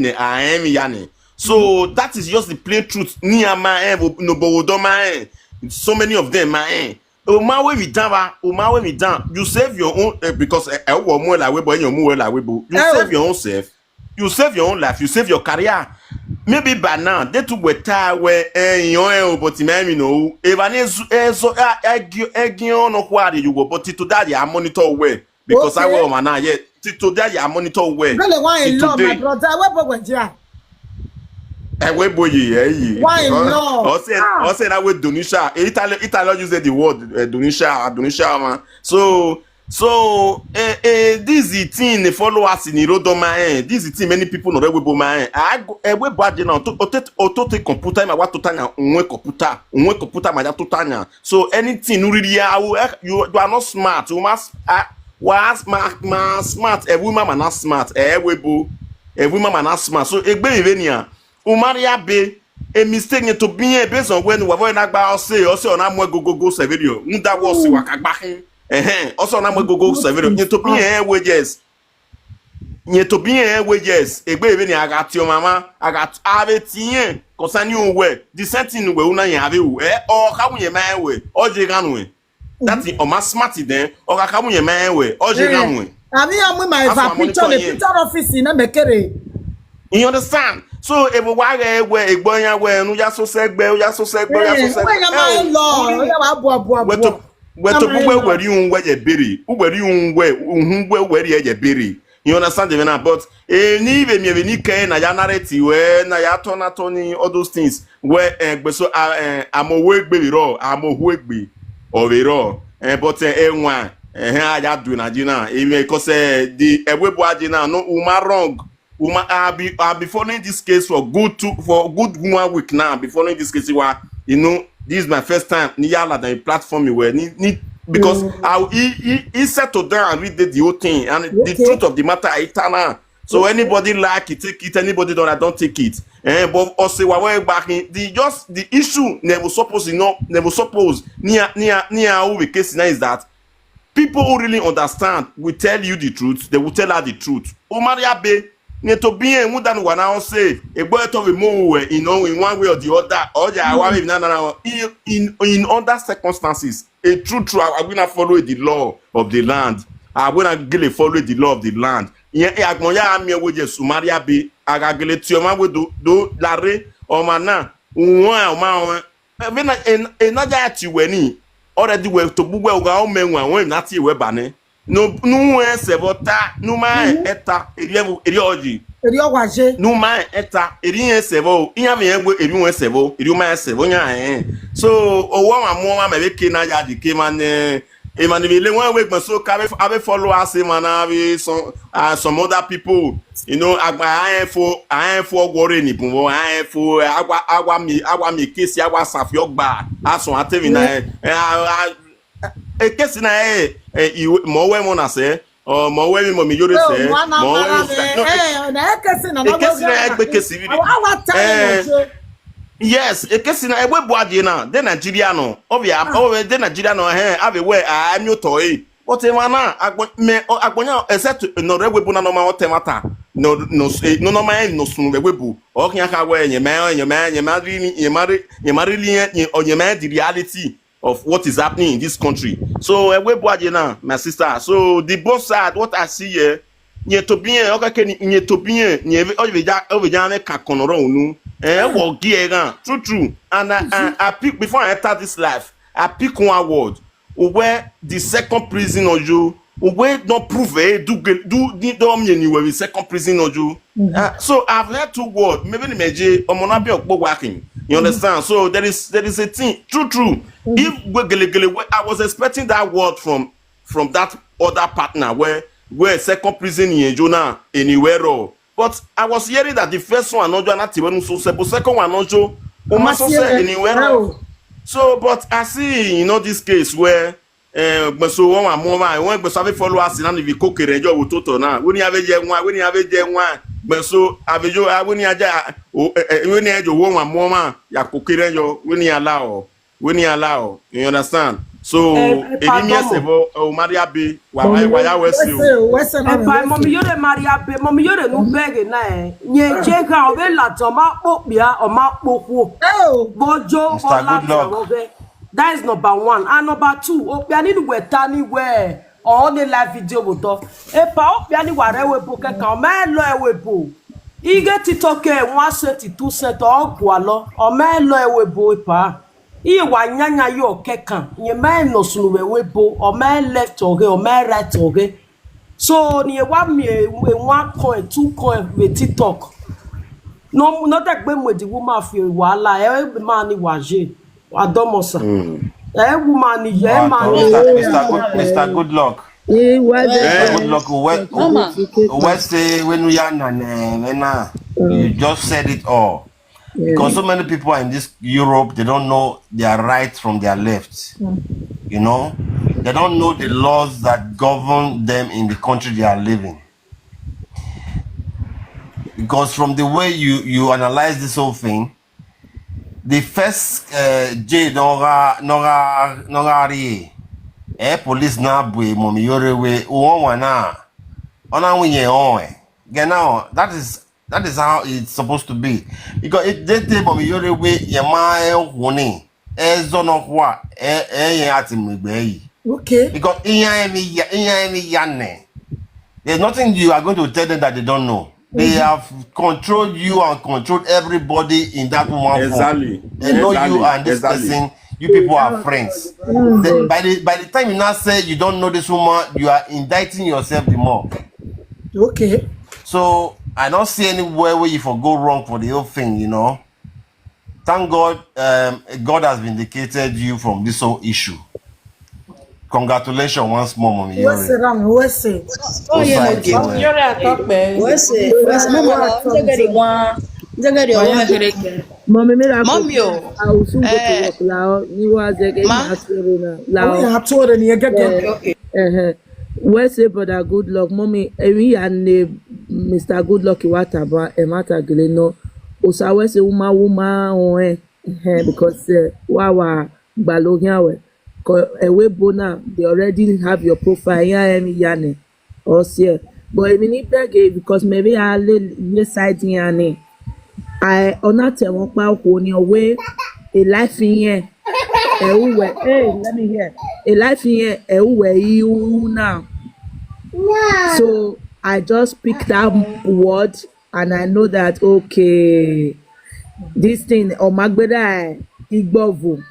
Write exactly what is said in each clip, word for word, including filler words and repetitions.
nẹ, a rẹn emwi ya nẹ. So that is just the plain truth. Ne iran ma rẹn, vbe nobọ vbe odọ ma rẹn, so many of them ma rẹn. U ma ru emwi dan vba, u ma ru emwi dan. You save your own, eh, because, eh, eh, wẹ ọ mu ẹre la webo, ẹyan ọ mu ẹre la webo. You save your own self. You save your own life, you save your career. Maybe by now, they too were tired where, eh, in your own, but in my, you know, if I need to, eh, so, eh, eh, gi-, eh, gi on no quarry you go, but till today, I monitor well. Because I wear my now, yeah. Till today, I monitor well. Really, why in Till love, my today. Brother? Where, where, where, yeah. Eh, where, boy, yeah, yeah. Why in love? I said, I said, I will Dunisha. Italian, Italian use the word, uh, Dunisha, Dunisha, man. So, so, eh, eh, this is the thing the followers in Irodo ma, eh. This is the thing many people no re webo ma, eh. I go, eh, webo aje na, oto, oto, oto te computer, ma wa tota na, unwe computer, unwe computer, ma ya tota na. So anything you really are, eh, you, you are not smart. You must, ah, was ma, ma smart. Every mama not smart. Eh, webo. Every mama not smart. So egbe ivenia. U ma rhie abe, a mistake ne Tobiyan based on when wa vbe na gba ọse, ọse ọ na mu gogogo sẹ vberriọ. Rhunmwuda wẹ ọse wa ka gba khin. Ẹhẹn, ọse ọ na mu gogogo sẹ vberriọ. Ne Tobiyan rẹn wẹ yes. Ne Tobiyan rẹn wẹ yes. Egbe vbene a gha tie ọmwa mwa, a gha t-, a vbe tie irẹn concerning uwẹ. The same thing wẹ u na yan avbe ru. Ẹ, ọ kha wu yẹn ma rẹn wẹ, ọ ye ghan nuẹn. That is, ọ ma smart then, ọ gha kha mu yẹn ma rẹn wẹ, ọ ye gha muẹn. Avbe iran mu ima eva picture ne picture office ne mẹ kere. You understand? So, evo wa ghẹ wẹ, egbe iran wẹ, ne u ya so sẹ gbe, u ya so sẹ gbe, u ya so sẹ gbe. Wẹ ya ma lọ, u ya wa bua, bua, bua. Wẹ to, wẹ to bu wẹ, wẹ ri un wẹ ye bere, u wẹ ri un wẹ, uhun wẹ, u wẹ ri ye bere. You understand the man? But, eh, ni vbe miẹn vbe ni kẹ na ya narrate wẹ, na ya turn atọ ni, all those things. Wẹ, eh, gbe so, ah, eh, amohu egbe vbe rọ, amohu egbe ọ vbe rọ. Eh, but, eh, ẹwaẹn, eh, a ya due na je na. Even because, eh, the, eh, webo aje na, no, u ma wrong. U ma, I be, I be following this case for good two, for good one week now. I be following this case. Wa, you know, this is my first time. Ni ya la the platform where, ni, ni, because I, he, he, he settled down and read the, the whole thing. And the truth of the matter, I tell now. So anybody like it, take it. Anybody don't, I don't take it. Eh, but ọse wa wẹ gba khin, the, just the issue never suppose, you know, never suppose. Nia, nia, nia, who the case now is that people who really understand will tell you the truth. They will tell her the truth. U ma rhie abe, ne Tobiyan, rhunmwuda ne uwa na ọ sẹ, egbe ọ tọ vbe mu wẹ, you know, in one way or the other, or ya wa vbe na na na, in, in, in other circumstances, a true, true, I, I will not follow the law of the land. I will not gele follow the law of the land. Iran, eh, agbọn ya miẹn wẹ Jesu ma rhie abe, a gha gele tie ọmwa wẹ do, do lare, ọmwa na, uwan, ọmwa, ọmwa. Vbene ena, ena ya tie wẹ ni, already wẹ tobọ uwẹ, u gha ọ mẹ wan, wẹ na tie wẹ ba nẹ. No, nu wẹ sẹ vbe ọta, nu ma ẹta, eriẹ vbe, eriẹ ọ ye. Eriọ wa ye. Nu ma ẹta, eriẹ sẹ vbe o, iran vbe rẹn wẹ, eriọ wẹ sẹ vbe o, eriọ ma sẹ vbe o, iran ẹn. So, owọ ọmwa mu ọmwa mẹ vbe ke na ya di ke ma nẹ, emwa ni vbe le wan wẹ gbọn so ka vbe, a vbe follow us, emwa na vbe some, ah, some other people. You know, agba, a rẹn fo, a rẹn fo ọgwọrre ni bun vbọ, a rẹn fo, a wa, a wa mi, a wa mi kesi, a wa safi ọgba, a sọn a te emwi na, eh, eh, a, a, ekesi na, eh, eh, iwe, mọ wẹ mọ na sẹ, ọ, mọ wẹ mi, mọ mi yore sẹ, mọ wẹ mi, eh, na ekesi na, ekesi na, egbe kesi viri. A wa ta, eh, yes, ekesi na, egbe bu adie na, de Nigeria nọ, ọ vbe, ọ vbe de Nigeria nọ, eh, a vbe wẹ, a mi otọ, eh. But emwa na, agbọn, mẹ, ọ, agbọn yan, except nọ rre webo na nọ ma ọtẹn mwa ta, nọ, nọ, eh, nọ, nọ ma rẹn nọ sunu vbe webo. Ọ khian kha wẹ, yẹn ma, yẹn ma, yẹn ma rhie, yẹn ma rhie, yẹn ma rhie, yẹn, ọ, yẹn ma rhie the reality of what is happening in this country. So, eh, webo aje na, my sister. So, the both side, what I see here, yẹn Tobiyan, ọ kẹkẹ ni, yẹn Tobiyan, yẹn vbe, ọ vbe ja, ọ vbe ja mẹ kakọn nọ rọ unu. Eh, wọ gi ẹghan, true, true. And I, I, I pick, before I enter this life, I pick one word. Uwẹ the second prison ọyo. Uwẹ don prove e du gel-, du, di, do miẹn ni wẹ vbe second prison ọyo. Uh, so I've heard two words. Maybe ni mẹ je, ọmọ na bi ọkpọ wa khin. You understand? So there is, there is a thing. True, true. If we gelegele, we, I was expecting that word from, from that other partner where, where second prison in Jonah, anywhere. But I was hearing that the first one, no, Jonah, ti wenu so se, but second one, no, Jo, uma so se, anywhere. So, but I see, you know, this case where, eh, gbẹnso wọn wa mu ọmwa, wọn gbẹnso avbe followers na ni vbe koko rẹ yọ vbe ototọ na. Wẹ ni a vbe ye ẹwaẹn, wẹ ni a vhe ye ẹwaẹn. Gbẹnso avbe yo, a wẹ ni a ja, o, eh, eh, wẹ ni a jo wọn wa mu ọmwa ya koko rẹ yọ, wẹ ni a la ọ, wẹ ni a la ọ. You understand? So, eh, eh, eni miẹn sẹ vbe, eh, Omariabe, wa, wa, wa ya wẹ sẹ o. Wẹ sẹ, wẹ sẹ na, epa, wẹ sẹ. Mọmi Iyore Mariabe, Mọmi Iyore ne u bẹghe na, eh. Yẹn je gha, ọ vbe ladian, ọ ma kpe okpia, ọ ma kpe okhuo. Eh o. Vbe ọ jo, vbe ọ ladian vbe ọghẹ. That is number one. And number two, okpia ni ne uwẹ ta ni wẹ, ọ ne live video vbe otọ. Epa, okpia ni wa rre ẹvbo ebo kẹkan, ọ ma lọ ẹvbo ebo. Ighe TikTok ẹre one cent, two cent, ọ gualọ, ọ ma lọ ẹvbo ebo, epa. Iye wa yanyan ye ọkẹkan, rẹn ma rẹn ne ọ sunu vbe ẹvbo ebo, ọ ma rẹn left ọghẹ, ọ ma rẹn right ọghẹ. So, ne irẹn wa miẹn one coin, two coin vbe TikTok. Ne ọ, ne ọ dẹgbe mu the woman fi wahala, ẹ ma ni wa ye, wa dọmọ sa. Ẹ woman ni ye, ẹ ma ni. Mister Good, Mister Good Luck. Mister Good Luck, wẹ, wẹ sẹ wẹ ne u ya na nẹ, mwẹ na. You just said it all. Because so many people are in this Europe, they don't know their right from their left. You know, they don't know the laws that govern them in the country they are living. Because from the way you, you analyze this whole thing, the first, uh, J ne ọ gha, ne ọ gha, ne ọ gha rrie, eh, police na bu Mọmi Iyore wẹ, uwọnwan na, ọ na winna ọnrẹn. Get now, that is, that is how it's supposed to be. Because it, they tell Mọmi Iyore wẹ, ye ma ẹ okhuo ni, ẹ zọ nọkhua, ẹ, ẹ yẹn a ti mu egbe yi. Okay. Because iran emwi ya, iran emwi ya nẹ. There's nothing you are going to tell them that they don't know. They have controlled you and controlled everybody in that woman phone. Exactly. They know you and this person, you people are friends. Then by the, by the time you now say you don't know this woman, you are indicting yourself the more. Okay. So I don't see anywhere where you for go wrong for the whole thing, you know. Thank God, um, God has vindicated you from this whole issue. Congratulations once more, Mọmi Iyore. Wẹ sẹ, Ram, wẹ sẹ. Osa eke wẹ. Iyore atọ kpẹ. Wẹ sẹ, wẹ sẹ, mama, njẹgẹdẹ wan, njẹgẹdẹ ọwọ. Mọmi, me ra Mọmi o. I will soon go to work. Lao, ni wa zẹgẹ, ma, ma tuorre na. Lao. Oh, yeah, tuorre ni, ẹgẹgẹ. Eh, okay, okay. Wẹ sẹ, brother, good luck. Mọmi, emwi ya ne Mister Good Luck wa tama, ẹ ma ta gele nọ. Osa wẹ sẹ, wuma, wuma, ọnrẹn. Because, eh, wa, wa gbalọ khian wẹ. Cause ẹvbo ebo na, they already have your profile, iran emwi ya nẹ, ọ siẹ. But emwi ni bẹghe, because mẹ vbe a le, le side iran ni. A, ọ na tẹ mwẹ ọkpa okhuo ni, ọ wẹ, a life iran, ẹ u wẹ, hey, let me hear. A life iran, ẹ u wẹ i ru now. So I just pick that word and I know that, okay, this thing, ọ ma gberra igbọvo.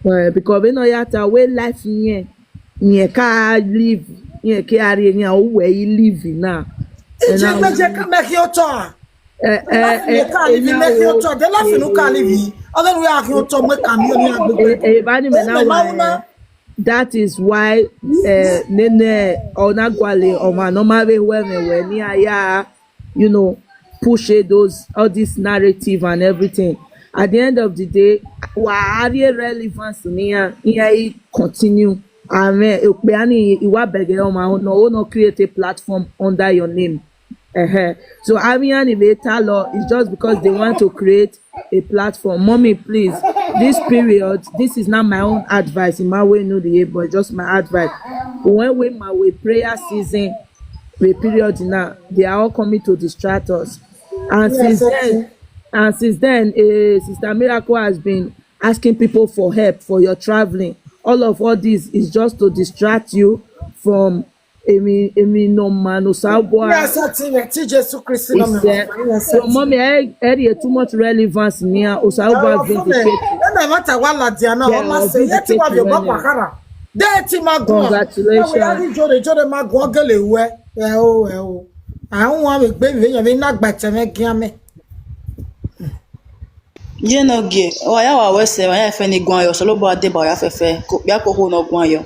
Well, because vbene ọ ya ta wẹ life iran, iran ka live, iran ke a rrie iran, ọ wẹ i live na. Ije mẹ je ka mẹ khian otọ a? Eh, eh, eh, ka live, mẹ khian otọ, de life nu ka live. Ọghe nu ya khian otọ, mẹ ka miẹn ọnii agbegbe. Eh, eh, eva ni mẹ na wa, eh, that is why, eh, nene, ọ na gualọ ọmwa ne ọ ma vbe ho ẹmwẹ wẹ ne iran ya, you know, push those, all this narrative and everything. At the end of the day, wa a rhie relevance ne iran, iran i continue. Amẹ okpia ni, I wa bẹghe ọmwa nọ, ọ nọ create a platform under your name. Ẹhẹ. So, avbe iran ni vbe ta lọ is just because they want to create a platform. Mommy, please, this period, this is not my own advice. In my way, no, the but just my advice. When we my way prayer season, the period now, they are all coming to distract us. And since then, and since then, uh, Sister Miracle has been asking people for help for your traveling. All of all this is just to distract you from emwi, emwi nọ ma ne Osanobua. Yes, I think that Jesu Christ. So, mommy, I, I hear too much relevance near Osanobua has been the case. Ena mata wa la dia na, o ma se ye ti wa bi o ma pa kara. De ti ma gun. Congratulations. Ijore, ijore ma gun gele we. Ẹ o, ẹ o. A wan vbe gbe vbe yan vbe na gba tẹmwẹ gian mẹ. Ye ne ọ gie, ọ wa ya wa wẹ sẹ, wa ya fẹ ne guan yọ, Osanobua deba ya fẹfẹ, ko kpia ko khuo ne ọ guan yọ.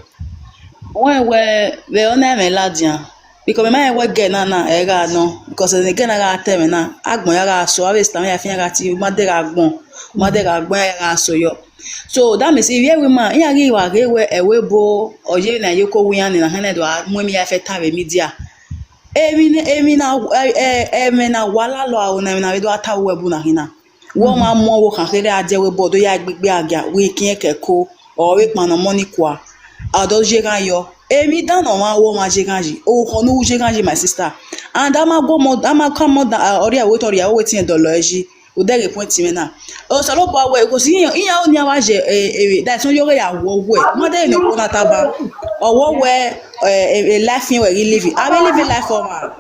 Wẹ wẹ, vbe ọ na ẹmwẹ ladian, because mẹ ma rẹn wẹ gẹ na na, ẹ gha nọ, because ẹne gẹ na gha ta ẹmwẹ na, agbọn ya gha so, avbe sita mẹ ya fian gha tie, u ma de gha gbọn, u ma de gha gbọn, ya gha so yọ. So, that means, ivbi ẹvbo ima, iran ghi wa ghe wẹ ẹvbo ebo, ọ ye na ye oko wu iran ni, na hẹn ne do a mu emwi ya fẹ ta vbe media. Emwi ne, emwi na, ẹ, ẹ, ẹmwẹ na wa lalọ aro na, emwi na vbe do a ta vbe uwẹ bu na khin na. Wẹ ọmwa mu ọvbokhan kherhe a die ẹvbo ebo, do ya gbe igbe a gia, wẹ i kiẹn kẹ ẹko. ọ vbe kpannọ ọmọ ni kua, a do ye eghan yọ. Emwi dan ne ọmwa ru, ọmwa ye eghan yi, orukhọ ne u ye eghan yi, my sister. And a ma gu ọmọ, a ma ka ọmọ dan, a, ọ rhie ẹvbo, ọ rhie ẹvbo, wẹ te irẹn dọlọ ẹre yi. Odẹ ghe point mwẹ na. Osanobua wẹ, because iran, iran ọni a wa ye, e, e, that is, ọ yọ ghe ya wọ wẹ. Ma de ne okhuo na taba. Ọ wọ wẹ, e, e, e life irẹn wẹ ghi live. A vbe live life ọmwa.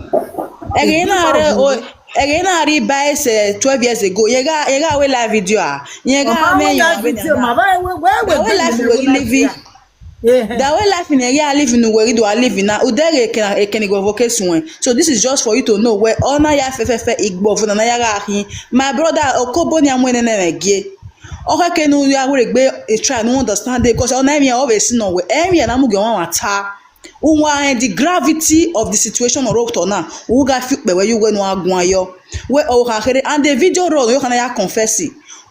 Ẹghẹ na rre, o, ẹghẹ na rre ba ẹse twelve years ago. Ye gha, ye gha wẹ live video a. Ye gha mẹ yan video na. Wẹ life wẹ ghi live. Ehe. The way life ne ya live ne uwẹ ghi do a live na, u deghẹ ekẹn, ekẹn ni gọvọ ke suẹn. So this is just for you to know wẹ ọ na ya fẹfẹfẹ, igbọvo na na ya gha khin. My brother, okobo ni a mu enẹ nẹ mwẹ gie. Ọ khẹke ne u ya were egbe, e try ne u understand it, because ọ na emwi ọ vbe si nọ wẹ, emwi na mu gie ọmwa ta. U wa rẹn the gravity of the situation ọre otọ na, u gha fi ukpẹ wẹ ye uwẹ ne u gha guan yọ. Wẹ ọ kha kherhe, and the video roll, ọ kha na ya confess.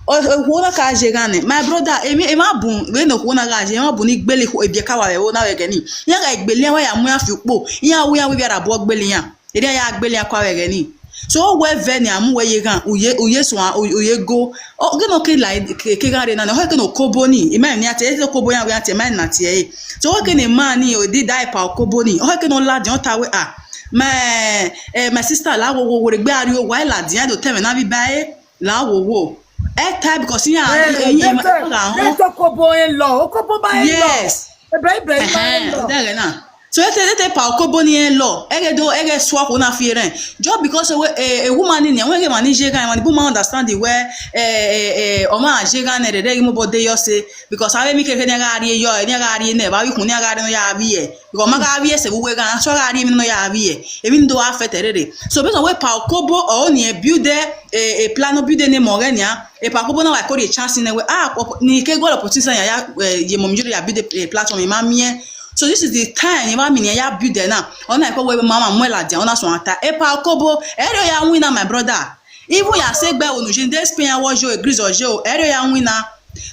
Ọ, okhuo na ka ye eghan nẹ, my brother, emwi, emwa bun, vbene okhuo na gha ye, emwa bun ni gbele ikhuo, ebiẹka wa vbe ẹvbo na vbe ẹghẹ ni. Iran gha gbele iran, wa ya mu iran fi ukpo, iran ru iran wẹ ivbi arabọ gbele iran. Erriọ iran ya gbele iran kua vbe ẹghẹ ni. So, wẹ vẹ ne a mu wẹ ye eghan, u ye, u ye suan, u, u ye go. Ọ, ghe ne ọ ke la ke, ke gha rre na, ọ khẹke ne okobo ni, ima emwi ne iran tie, ete okobo iran wẹ iran tie, ima na tie ẹre. So, ọ khẹke ne ima ni, o, di da epa okobo ni, ọ khẹke ne ọ ladian, ọ ta wẹ, ah, my, eh, my sister, la wo wo, were egbe a rrie owa, I ladian, do tẹ mwẹ na vbe iba ẹre. La wo wo. Ẹ ta because iran, eh, iran, iran, iran, iran, okobo ẹ lọ, okobo ba ẹ lọ. Yes. Ebe ibe ma ẹ lọ. Ẹhẹn, ọ dẹghe na. So, ete, ete epa okobo ni ẹ lọ, ẹghẹ do, ẹghẹ sua kho na fi erẹn. Just because we, eh, a woman ni, wẹ ghe emwa ni ye eghan, emwa ni bu ma understand wẹ, eh, eh, eh, ọ ma ye eghan nẹ rere ghi mobọ de yọ se, because avbe emwi keke ni a gha rrie yọ, ni a gha rrie nẹ, vbe avbe ikhun ni a gha rrie nọ ya vbiẹ. Because ọ ma gha vbiẹ sẹ vbe uwu eghan, so a gha rrie emwi nọ ya vbiẹ, emwi ni do affect ẹre rere. So, based on wẹ epa okobo, ọ ni ẹ build ẹ, e, e plan nọ build ẹ ne emọ ọghẹ nian, epa okobo na wa ko rhie chance nẹ wẹ, ah, op-, ni ke gọlọ opportunity ya, ya, eh, ye emọ mi jiro ya build a, a platform, I ma miẹn. So this is the time, I ma miẹn ya build ẹ na. Ọ na ko wẹ ma ma mu ẹ ladian, ọ na suẹn ta. Epa okobo, ẹre ya win na, my brother. Even ya sẹ egbe unu je, de Spain ya wọ yo, e Greece ọ yo, ẹre ya win na.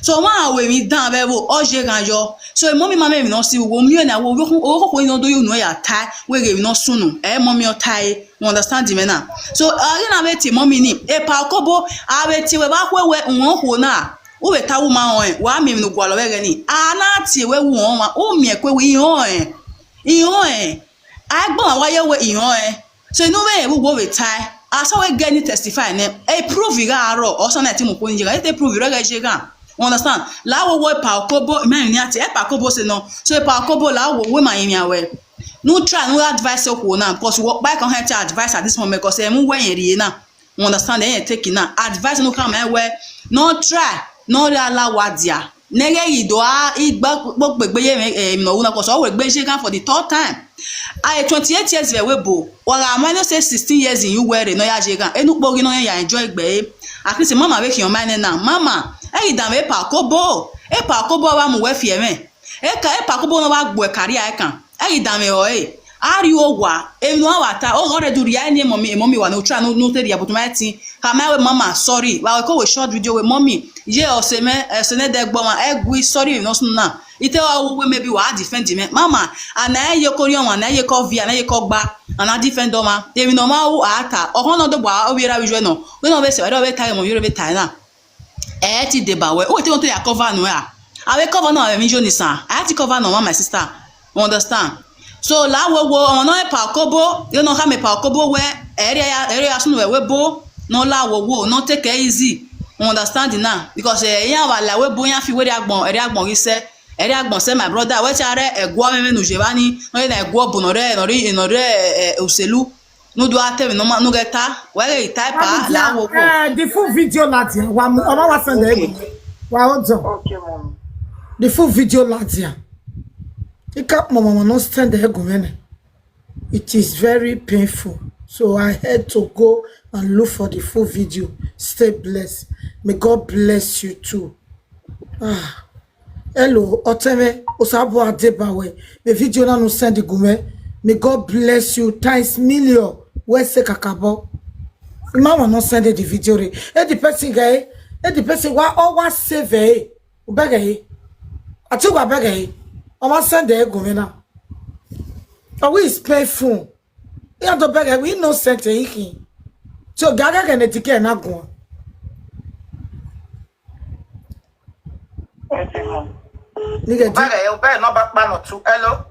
So, ọmwa ru emwi dan vbe ẹvbo, ọ ye eghan yọ. So, emọ mi ma mẹ emwi ne ọ si, wo miẹn na, wo, wo, wo, wo, ne ọ do ye unu ya ta, wẹ ghe emwi ne ọ sunu, ẹ, emọ mi ọ ta ẹre, you understand mwẹ na? So, a ghi na vbe tie emọ mi ni, epa okobo, a vbe tie wẹ vbe akhuẹ wẹ, uhunmwu okhuo na, u vbe ta wẹ u ma rẹn, wa miẹn emwi ne u gualọ vbe ẹghẹ ni, a na tie wẹ vbe uhunmwu ọmwa, u miẹn kue wẹ I rẹn ọnrẹn, I rẹn ọnrẹn, a i gbọmwa wa ye wẹ I rẹn ọnrẹn. So, inu vbe rẹn vbe uwu vbe tae, a sẹ wẹ gẹ ni testify nẹ, e prove gha rrọọ, ọ sẹ na te mu kpo ni ye gha, e te prove rẹ ghẹ ye gha. You understand? La wo wo epa okobo, I ma rẹn ne a tie, epa okobo sẹ nọ. So, epa okobo la wo wo ma rinmwian wẹ. Ne u try ne u advice okhuo na, because wẹ ọkpa ẹkan hẹn te advice at this moment, because ẹ mu wẹ yẹn rhie na. You understand? Ẹ yẹn take na. Advice ne u khama wẹ, ne ọ try, ne ọ rhie la wa dia. Ne ẹ ghẹ ghi do a igba kpokpegbe ye emwi, eh, emwi ne ọ ru na, because ọ wẹ egbe ye ghan for the third time. A twenty-eight years vbe ẹvbo ebo, wa gha ma ne ọ sẹ sixteen years in uwẹ rre ne ọ ya ye ghan. Enu ukpoghi ne ọ ya enjoy egbe ẹre. At least mama vbe khian ọma nẹ na. Mama, ẹ ghi danmwẹ epa okobo, epa okobo ọ wa mu wẹ fi ẹmwẹ. Eka, epa okobo ne ọ wa gbuẹ career ẹkan. Ẹ ghi danmwẹ ọre. A rhie owa, emwi ne uwa wa ta, ọ gha rre do rhie ne emọ mi, emọ mi wa ne u try ne u, ne u te rhie, but ma ẹtin. Khama wẹ, mama, sorry. Wa wẹ ko wẹ short video wẹ, mummy, ye ọse mwẹ, ọse nẹ dẹ gbe ọmwa, ẹ gui, sorry, emwi ne ọ sunu na. Ite ọ ru wẹ maybe wa defend mwẹ. Mama, a na ye ko rhie ọmwa, a na ye ko viẹ, a na ye ko gba, a na defend ọmwa. Emwi ne ọmwa ru a ta, ọkhọn ne ọ do gba ovbi erha vbe ijuẹ nọ, wẹ ne ọ vbe sẹ, wẹ ne ọ vbe ta emọ, yọrọ vbe ta na. Ẹ ti deba wẹ, u te want to ya cover nuẹ a? Avbe cover na, emwi yo ni san. A ti cover nọ, my sister. You understand? So, la wo wo, ọmọ nọ epa okobo, yo nọ khama epa okobo wẹ, ẹre ya, ẹre ya sunu vbe ẹvbo ebo, nọ la wo wo, nọ take it easy. You understand na? Because, eh, iran wa la ẹvbo ebo, iran fi wẹ erriọ agbọn, erriọ agbọn ghi sẹ, erriọ agbọn sẹ, my brother, wẹ cha rre ẹguọ mwẹ ne u ye evba ni, nọ ye na ẹguọ bu nọ rre, nọ rre, nọ rre, eh, eh, oselu. Ne u do a ta emwi ne ọ ma, ne u ghẹ ta, wẹ ghẹ ta epa, la wo wo. Eh, the full video ladian, wa mu, ọ ma wa send ẹ. Okay. Wa hold on. Okay, mom. The full video ladian. I ka kpọnmwẹ ọmwa ne ọ send ẹ gu mwẹ nẹ. It is very painful. So I had to go and look for the full video. Stay blessed. May God bless you too. Ah, hello, ọtẹn mwẹ, Osanobua deba wẹ, vbe video na ne u send gu mwẹ. May God bless you times million. Wẹ sẹ kakabọ. I ma wan ne ọ send the video re. E the person ghe, e the person wa, ọ wa save ẹ. U bẹghe ẹre. A te wa bẹghe ẹre. Ọ wa send ẹ gu mwẹ na. Ọ wẹ is painful. Iran do bẹghe wẹ innocent ẹre khin. So, ga ghẹghẹ ne edike na guan. Nigga, do Obere, obere number kpa nọ tu. Hello.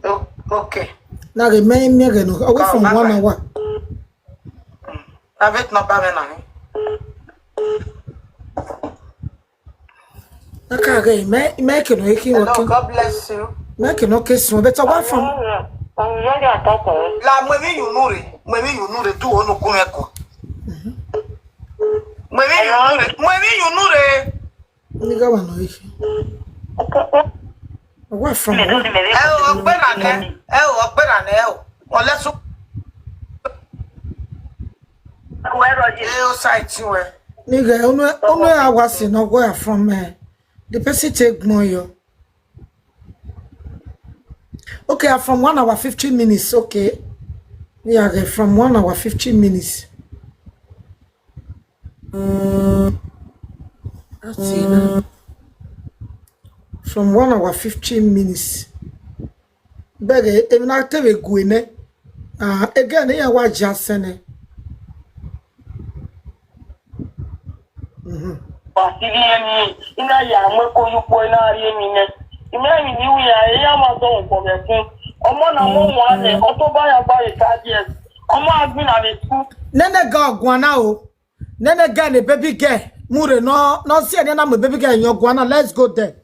O-, okay. Na ge mẹ miẹn ghẹ nọ. Away from one hour. Private number mẹ na ni. Na ka ge mẹ, mẹ ke nọ ki Hello, welcome. God bless you. Mẹ ke nọ ke sun, but away from Ọmọ yẹn ya tọkọ. La mu emwi yunu re, mu emwi yunu re, tu onu kun ẹko. Mu emwi yunu re, mu emwi yunu re. Nigga wa nọ ifi. Away from what? Ẹ o, ọgbẹra nẹ, ẹ o, ọgbẹra nẹ, ẹ o. Unless u Ẹ o, side wẹ. Nigga, unu, unu a wa si nọ where from, eh, the person take gbọn yọ. Okay, I'm from one hour fifteen minutes. Okay. Yeah, okay, from one hour fifteen minutes. That's it. From one hour fifteen minutes. Bẹghe, emwi na te vbe gue nẹ. Ah, again, iran wa ja sẹ nẹ. Mhm. Wa si vbe irẹn ni, I na ya mu ẹko ye ukpo, I na rhie emwi nẹ. I ma emwi ni wẹ iran, iran ma sẹ ọmwa vbe ẹkun. Ọmọ na mu ọmwa nẹ, ọ tobọ ya gba vbe five years. Ọmọ a gbinna vbe school. Nene ga guan na o. Nene girl ne baby girl mu rre nọ, nọ si ẹre ne a na mu baby girl yan guan na, let's go there.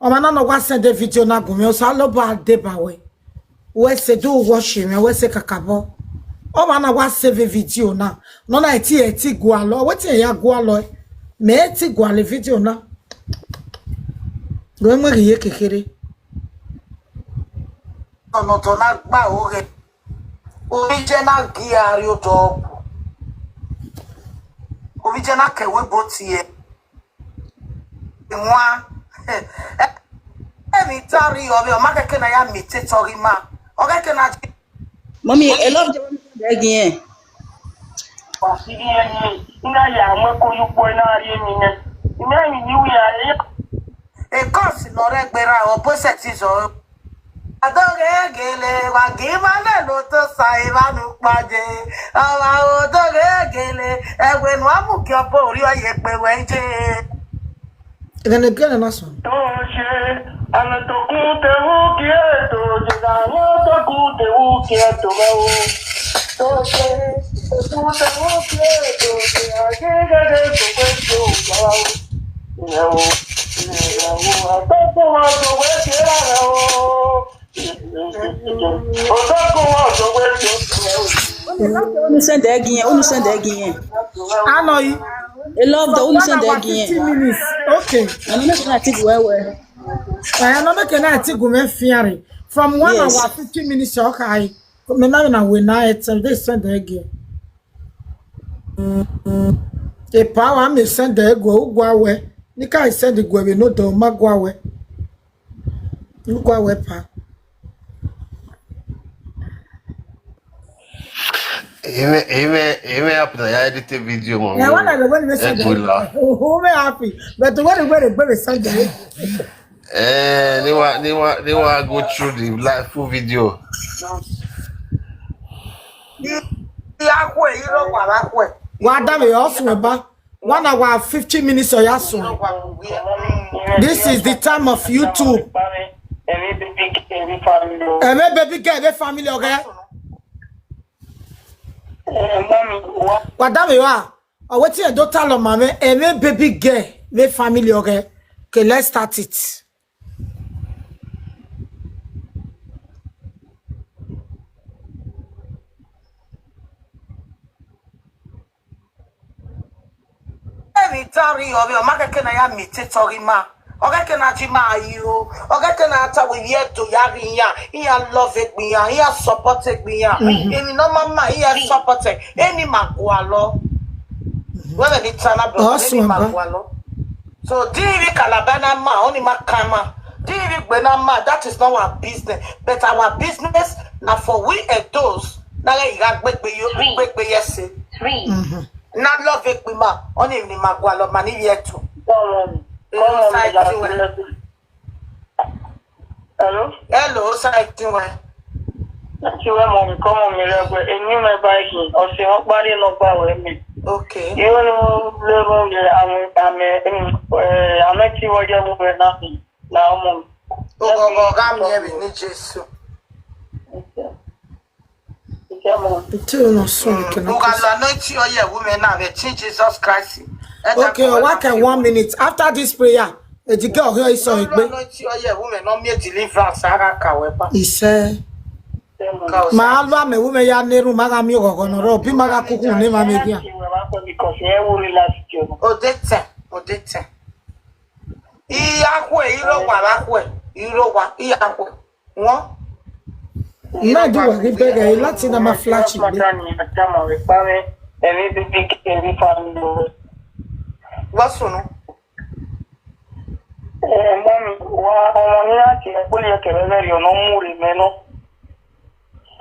Ọmwa na nọ wa send video na gu mwẹ, Osanobua deba wẹ. Wẹ sẹ do watch mwẹ, wẹ sẹ kakabọ. Ọmwa na wa save video na. Nọ na ẹ ti, ẹ ti gualọ, wẹ ti ya gualọ. Mẹ ẹ ti gualọ video na. Wẹ mu ghi ye kekere. Ọnọdọ na gba oghe. Ovbi iye na gie a rrie odọ ọgua. Ovbi iye na ke ẹvbo ebo tie. Iwan. Emwi ta rri ọvbe, ọ ma khẹke ne a ya miẹn etetọ ghi ma. Ọ khẹke ne a Mummy, a lot of them beg here. Wa si vbe irẹn ni, I na ya mu ẹko ye ukpo, I na rhie emwi nẹ. I ma emwi ni wẹ iran, iran. Ekọsi ne ọ rre ẹgbẹe ra, ọ bu ẹsẹ ẹtin zọ. Adoghe gele, wa gi ima nẹ ne otọ sa evba ne ukpa je. Ọmwa odoghe gele, ẹwe ne uwa mu gie ọbo orhiọ ye kpe wẹ je. Ẹghẹ ne ẹgbẹe na sunu. Toje, amẹ tokun te wu gie toje, amẹ tokun te wu gie to vbe o. Toje, tokun te wu gie toje, a ghi ghẹghẹ to vbe to vbe o. Ìyàwó, ìyàwó, àtọ́kùn wa to vbe gie ra o. Unu send ẹre gie irẹn, unu send ẹre gie irẹn. Anọ yi. A lot of them, unu send ẹre gie irẹn. Fifteen minutes. Okay. Ọna mẹ ke na tighi wẹ wẹ. Eh, ọna mẹ ke na tighi mwẹ fian rre. From one hour, fifteen minutes, okay. Mẹ na na wẹ na, eh, they send ẹre gie. Epa wa mẹ send ẹre gie, u gua wẹ. Ne I ka send gie vbe ne odọ, ma gua wẹ. Look what we pa. Amen, amen, amen. Happy na ya edit a video, mom. Yeah, when I go when we send it, who me happy? But when we go we send it. Eh, they want, they want, they want to go through the live full video. Ni, ni akwe, you know what akwe. Wa da me osu eba. One hour, fifteen minutes, or yes, sir. This is the time of YouTube. Every baby girl, every family, okay? Wa da me wa. Or wetin e do tell on mama, every baby girl, every family, okay? Okay, let's start it. Emwi ta rri ọvbe, ọ ma kẹkẹ na ya miẹn etetọ ghi ma. Ọ kẹkẹ na ji ma yo. Ọ kẹkẹ na ta wẹ, ivbi Ẹdo ya ghi iran, iran love egbe iran, iran support egbe iran. Emwi ne ọ ma ma, iran support ẹre. Eni ma gualọ. Wẹ vbe ni ta na bro, eni ma gualọ. So, di ivbi Calabar na ma, oni ma kan ma. Di ivbi Egbe na ma, that is not our business. But our business na for we Edos na ghe gha gbegbe yo, gbegbe ye ẹse. Na love egbe ma, oni ni ma gualọ ma ni ye ẹtu. Hello? Hello, side wẹ. Ti wẹ mọ mi, kọ mọ mi rẹ wẹ, eni mẹ ba yi, ọse wọn kpari nọ gba wẹ mẹ. Okay. Iro ne u le ru ye amẹ, amẹ, mm, eh, amẹ ti vbe ọ ye ẹvbo mwẹ na, na ọmọ. Oghọghọ gha miẹn vbe ne Jesu. Ite no so we cannot. U gha la anointing ọ ye ẹvbo mwẹ na vbe ẹtin Jesus Christ. Okay, I want one minute. After this prayer, edige ọhọ iso egbe. Anointing ọ ye ẹvbo mwẹ ne ọ miẹn deliverance, a gha ka wẹ ba. Ise. Ma lu amẹ vbe mwẹ ya ne erhunmwu, ma gha miẹn oghọghọ ne ọ rrọọ, bi ma gha kuku ne emwa mwẹ khian. Odetẹn, odetẹn. I ya khue, I rre owa vbe akhue, I rre owa, I ya khue. Wọ? Na do wa ghi bẹgẹ, I lati na ma flash igbe. Vbọ sunu? Eh, mọmi, wa ọmọ ne iran tie ẹkpo ye ẹkẹrẹ vbe rriọ ne ọ mu rre mẹ nọ.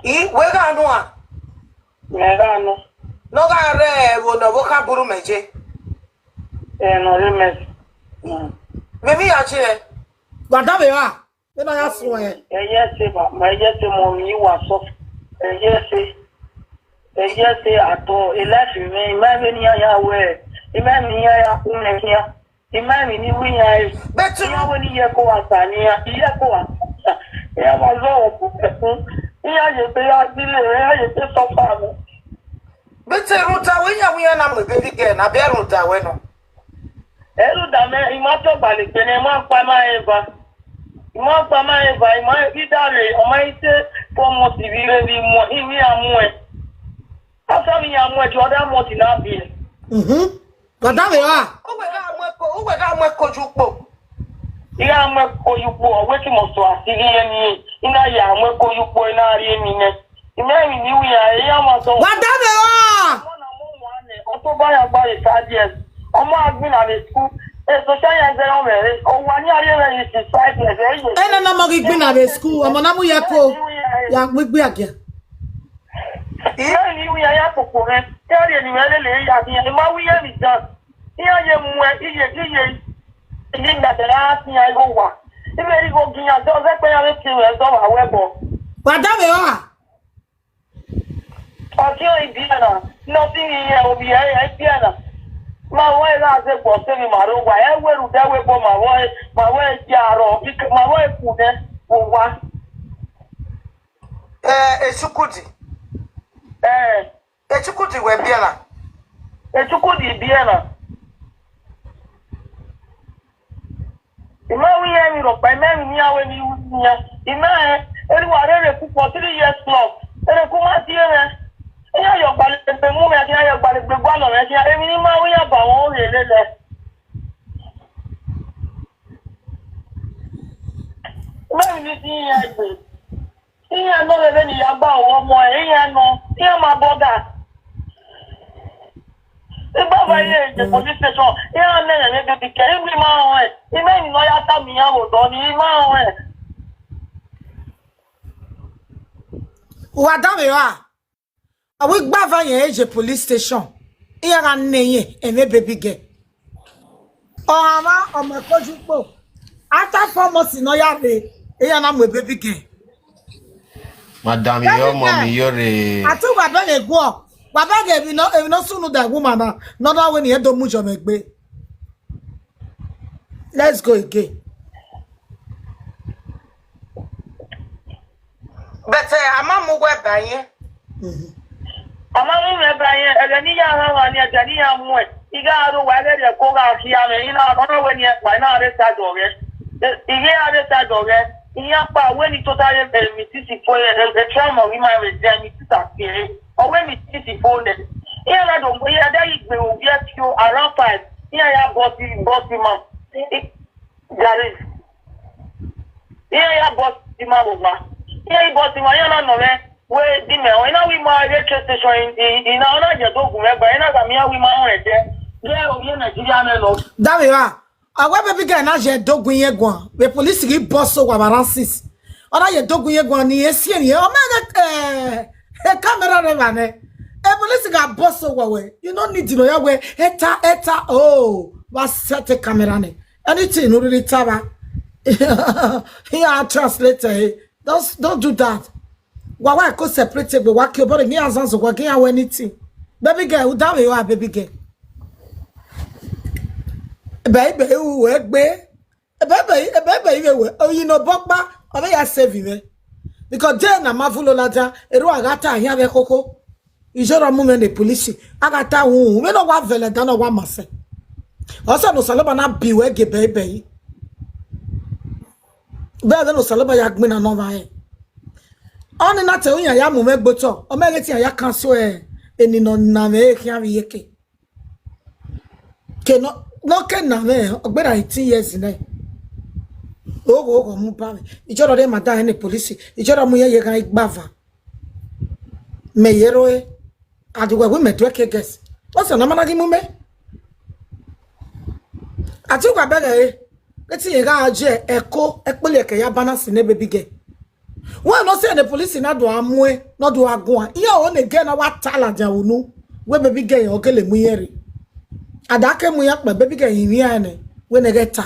I, wẹ gha nuan? Mẹ gha nọ. Ne ọ gha rre ẹvbo ne ọvbokhan buru mẹ je. Ẹ nọ rre mẹ. Mm. Mẹ mi ya tie. Wa da vbe ra? Vbene a ya suẹn. Ẹyẹ ẹse, ma, ma ẹyẹ ẹse, mọmi, wa sọ. Ẹyẹ ẹse. Ẹyẹ ẹse atọ, e life mwẹ, I ma vbe ne iran ya wẹ, I ma vbe ne iran ya ku mwẹ khian. I ma emwi ne I ru iran re. But iran wẹ ne I ye ẹko gha sa ne iran, I ye ẹko gha sa. Iran ma zọ ọmọ ẹkun. Iran ye egbe ya gbile, iran ye egbe suffer mwẹ. But rhunmwuda wẹ iran wẹ iran na mu baby girl na, biẹ rhunmwuda wẹ nọ. Ẹ rhunmwuda mẹ, I ma tọ gbalegbe nẹ, I ma kpa ma rẹn eva. I ma kpa ma rẹn eva, I ma ghi da rre, ọ ma i te four months vbe ire vbe I mu, I wẹ iran muẹn. After vbe iran muẹn, the other month na biẹ. Mhm. Brother vbe ra? Uwẹ gha mu ẹko, uwẹ gha mu ẹko ye ukpo. I gha mu ẹko ye ukpo, ọ wẹ ke must to asighi ye ni, I na ya mu ẹko ye ukpo, I na rhie emwi nẹ. I ma emwi ne I ru iran, iran ma sọ. Brother vbe ra? Ọmọ na mu wan nẹ, ọ to ba ya gba ye five years. Ọmọ a gbinna vbe school, e social science zẹ rọnmwẹ re, owa ni a rhie mwẹ ye since five years, ẹ ye. Ẹ nana ọmọ ghi gbinna vbe school, ọmọ na mu ye ẹko, ya mu igbe agia. Iran ni wi ya kpokpo mwẹ, iran rhie ne imẹ lele ya khian, I ma wi iran ni dan. Iran ye muẹn, iye, iye, iye gbẹdẹ ra khian igho wa. Ighẹ igho gi iran, zẹ, zẹ kpẹ iran vbe tie mwẹ ẹzọ wa wẹ ẹbọ. Wa da vbe ra? Ọtiọnrẹn ibiẹna, ne ọ sẹ iran ovbi ẹre ibiẹna. Ma vbe ẹre gha zẹ egbe ọse emwi ma rre owa, ẹ wẹ rhunmwuda ẹvbo ma vbe ẹre, ma vbe ẹre ya rrọọ, ma vbe ẹre ku nẹ vbe owa. Eh, Echukudi. Eh. Echukudi wẹ biẹ na? Echukudi biẹ na. I ma ru iran emwi rhọkpa, I ma emwi ne iran ru emwi ru iran. I ma rẹn, erha uwa rre erekun for three years plus. Erekun ma tie mwẹ. Iran ya ọgbalegbe mu mwẹ, iran ya ọgbalegbe gualọ mwẹ, iran emwi ne I ma ru iran ba mwẹ ọghe lele. I ma emwi ne I tie iran egbe. Iran nọ vbe vbene I ya gba aro ọmọ ẹre, iran nọ, iran ma bọga. Igbava ye ye police station, iran nẹ ẹmwẹ baby girl, I ma rẹn, I ma emwi ne ọ ya tama iran vbe odọ ni, I ma rẹn. Uwa danmwehọ ra? Ọ wẹ igbava yẹn ye police station, iran gha nẹ ẹmwẹ baby girl. Ọ gha mwẹ ọmọ ẹko ye ukpo. After four months ne ọ ya rre, iran na mu baby girl. Madam, baby girl, ọmọ mi yo rre. A te wa bẹghe guọ, wa bẹghe emwi nọ, emwi ne ọ sunu da woman na, ne ọ na wẹ ne irẹn do mu yọ mwẹ egbe. Let's go again. But, eh, a ma mu uwẹ ba irẹn. A ma mu mwẹ ba irẹn, ẹghẹ ne I ya rhan ọmwa ni, ẹghẹ ne I ya muẹn, I gha rre owa, ẹghẹ rhie ẹko gha khian mwẹ, I na, ọ na wẹ ne irẹn kpa, I na rre side ọghẹ. Eh, I ghi ra rre side ọghẹ, iran kpa wẹ ne I tota ye, eh, meet sisi fo, eh, eh, tram ọghe ima vbe zẹ meet sisi fo, ọ wẹ meet sisi fo nẹ. Iran na do, iran da ghi gbe ovbi ẹre fio around five, iran ya bọsi, bọsi ma. I, Gari. Iran ya bọsi ma vbe owa. Iran i bọsi ma, iran na nọ mwẹ, wẹ di mẹ, ọ, I na wi ma ghe train station, I, I, I na, ọ na ye do gu mwẹ gba, I na gha miẹn wi ma rẹn ẹdẹ. Ye ovbi Nigeria nẹ nọ. Danmwehọ ra? Ọ wẹ baby girl na ye do gu irẹn guan, vbe police ghi bọsi owa vbe around six. Ọ na ye do gu irẹn guan ni, e si eni, ọ ma ghe, eh, e camera rẹ evba nẹ. E police gha bọsi owa wẹ, you no need no ya wẹ, eta, eta, oh, wa set camera nẹ. Anything ne u rhirhi ta vba, iran translate ẹre. Don't, don't do that. Wa wa ko separate egbe, wa ke obọ rre, ne iran zanzan, wa ghe iran wẹ anything. Baby girl, u da vbe wa, baby girl. Ebe ibe u wẹ gbe. Ebe ibe, ebe ibe ibe wẹ. Oyi ne obọ kpa, ọ vbe ya save mwẹ. Because day na ma vulo ladian, erha a gha ta ahian vbe khokho. Ijọrọ mu mwẹ ne police, a gha ta uhunmwu, vbene ọ wa vẹlẹ dan ne ọ wa ma sẹ. Ọ sẹ ne Osanobua na bi wẹ gie ebe ibe yi. Vbe ẹdẹ ne Osanobua ya gbinna ne ọ vba rẹn. Ọni na te iran ya mu mwẹ gbe otọ, ọ mẹ ghe te iran ya cancel ẹ, eni ne ọ na mwẹ khian vbe iyeke. Ke nọ, nọ ke na mwẹ, ọ gberra eighteen years nẹ. Ogho, ogho mu ba mwẹ. Ijọrọ rre ma da hẹ ne police, ijọrọ mu iye ye ghan igbava. Mẹ ye ro e, a di wẹ wẹ mẹ do ẹke guest. What's your number na ghi mu mẹ? A ti gha bẹghe re, ke te iran gha je ẹko, ẹkpẹlẹ ẹkẹ ya balance ne baby girl. Wẹ ne ọ sẹ ne police na do a mu ẹn, ne ọ do a guan. Iran ọre ne girl na wa ta ladian unu, wẹ baby girl ọ gele mu iran rre. A da ke mu iran kpẹ, baby girl rinmwian ẹnẹ, wẹ ne ghẹ ta.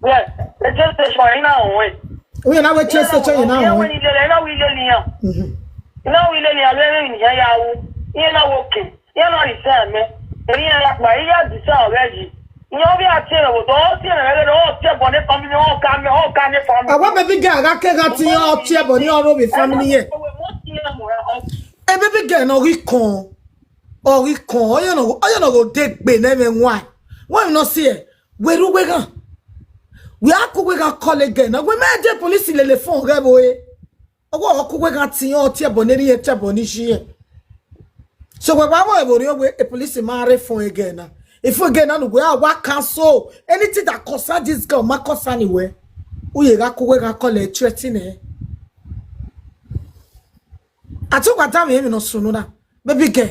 Yes, radio station, I know it. Wẹ na wẹ radio station, I know it. Iran wẹ ni lele, I know we lele iran. Mhm. I know we lele iran, lele iran ya wu. Iran na wo ke. Iran na resign mẹ. Iran ya kpa, iran design already. Iran vbe a tie ẹre vbe odọ, ọ tie ẹre vbe odọ, ọ tie ẹbọ ne family, ọ ka mẹ, ọ ka ne family. Awa baby girl gha ke gha tie iran, ọ tie ẹbọ ne ọ rre ovbi family yẹn. E baby girl na ọ ghi kọn, ọ ghi kọn, ọ ya nọ, ọ ya nọ ghe odegbe ne ẹmwẹ wan. Wẹ ne ọ si ẹ, wẹ rre uweghan. Wẹ a ku uweghan call girl na, wẹ mẹ de police lele phone ghẹ vbe ore. Ọwọ ọ ku wẹ gha tie iran, ọ tie ẹbọ ne erha irẹn, tie ẹbọ ne iye irẹn. So wẹ wa vbọ ẹvbo rriọ wẹ e police ma rre phone girl na. E phone girl na ne uwẹ a wa cancel. Anything that concern this girl ma concern wẹ. U ye gha ku wẹ gha call ẹ threaten ẹ. A te wa da mwẹ emwi ne ọ sunu na. Baby girl,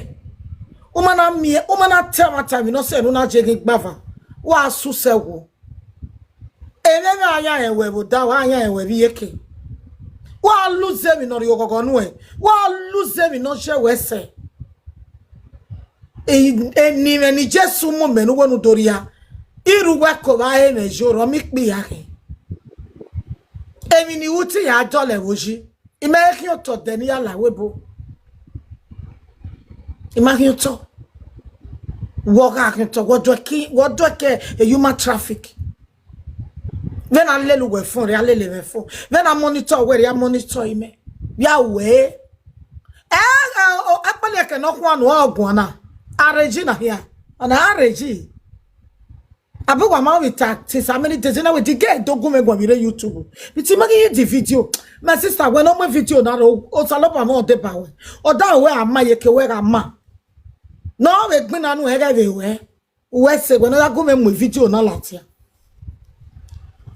u ma na miẹn, u ma na te ẹmwata emwi ne ọ sẹ ne u na je ghe igbava, wa susẹ wo. Emwi ne a yan rẹn wẹ vbe odaro, a yan rẹn wẹ vbe iyeke. Wa lose emwi ne ọ rhie oghọghọ nuẹn, wa lose emwi ne ọ ye wẹ sẹ. Eni mwẹ ne Jesu mu mẹ ne uwẹ ne u do rhia, I rre uwẹ ko vbe a he mwẹ yo, rọ miẹn ikpia khin. Emwi ne I ru te I ya dọlọ ẹvbo yi. I ma he khian otọ dẹ ne I ya la ẹvbo ebo. I ma khian otọ. Wẹ ọ gha khian otọ, wẹ ọ do ẹki, wẹ ọ do ẹki e human traffic. Vbene a lele uwẹ phone rhie, a lele mwẹ phone. Vbene a monitor uwẹ rhie, a monitor imẹ. Vbe a wẹ. Ẹ, ẹ, o, akpali ẹkẹ ne ọ khuan nu ọ guan na. A rre yi na hia. Ọna a rre yi. Abe wa ma vbe ta since how many days? Na wẹ the girl do gu mwẹ guan vbe rre YouTube. But I ma ghi ye the video. My sister, wẹ ne ọ mu video na rre, Osanobua mwẹ ọ deba wẹ. Ọ da wẹ a ma ye ke wẹ gha ma. Ne ọ vbe gbinna nu ẹghẹ vbe wẹ. Uwẹ sẹ wẹ ne ọ ya gu mwẹ mu video na ladian.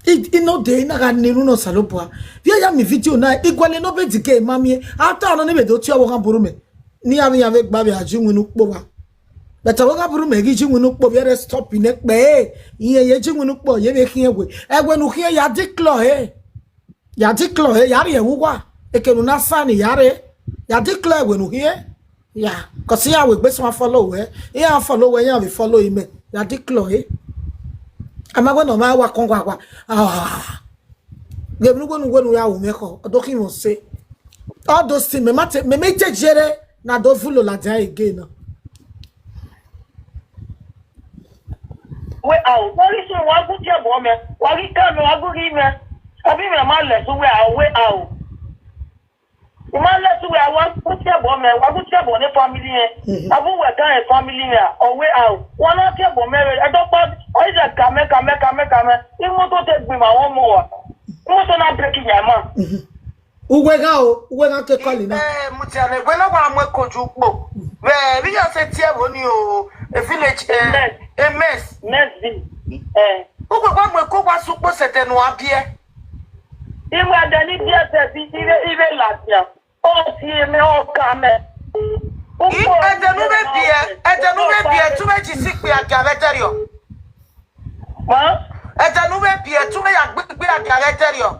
I, I no dey, I na gha na erhunmwu ne Osanobua. Vbe a ya mu video na, I gualọ ne ọ be the girl ma miẹn. A ta nọ ne I vbe do tie ọvbokhan buru mẹ. Ne iran vbe iran vbe gba vbe a ji iwinna ukpo vba. But ọvbokhan buru mẹ ghi ji iwinna ukpo vbe ẹre stop nẹ kpẹẹ. Irẹn ye ji iwinna ukpo, ye vbe khiẹn wẹ. Ẹwẹ ne u khiẹn ya declare he. Ya declare he, ya rhie ẹvbo uwa. Eke ne u na sa ni ya rre. Ya declare ẹwẹ ne u khiẹn. Ya, 'cause iran wegbe sẹ iran follow wẹ. Iran follow wẹ, iran vbe follow imẹ. Ya declare he. A ma wẹ ne ọ ma wa kọn wa wa. Ah. Ghe emwi ne uwẹ ne uwẹ ne u ya ru mwẹ khọ, ọ do khin mwẹ ọse. All those things, mẹ ma te, mẹ ma te jere na do vulo ladian again na. Wẹ a o, wa ghi sunu, wa gu tie ẹbọ mẹ, wa ghi ka mẹ, wa gu ghi mẹ. Abi mẹ ma lẹ sunu wẹ a o, wẹ a o. I ma lẹ sunu wẹ a, wa gu tie ẹbọ mẹ, wa gu tie ẹbọ ne family ẹn. Mhm. Abi wẹ ka rẹn family ẹn, ọ wẹ a o. Wa na tie ẹbọ mẹ vbe, ẹdọkpa, ọ i zẹ ka mẹ, ka mẹ, ka mẹ, ka mẹ. Imoto te gbe ima vbe ọmọ wa. Imoto na break iyan ima. Mhm. Uwẹ gha o, uwẹ gha ke call na. Eh, Mutiale, wẹ na wa mu ekoju ukpo. Vbe, vbe ya sẹ tie ẹbọ ni o, e village, eh, Amen. Amen. Mercy. Eh. Uwẹ wa mu eko wa sẹ ukpo sẹ ẹdẹ ne a biẹ. Iwẹ ẹdẹ ne I biẹ sẹ bi, I vbe, I vbe ladian. Ọ tie mẹ, ọ ka mẹ. I, ẹdẹ ne u vbe biẹ, ẹdẹ ne u vbe biẹ, te u vbe ji si ikpia dia vbe ẹdẹrriọ. Ma? Ẹdẹ ne u vbe biẹ, te u vbe ya gbe ikpia dia vbe ẹdẹrriọ.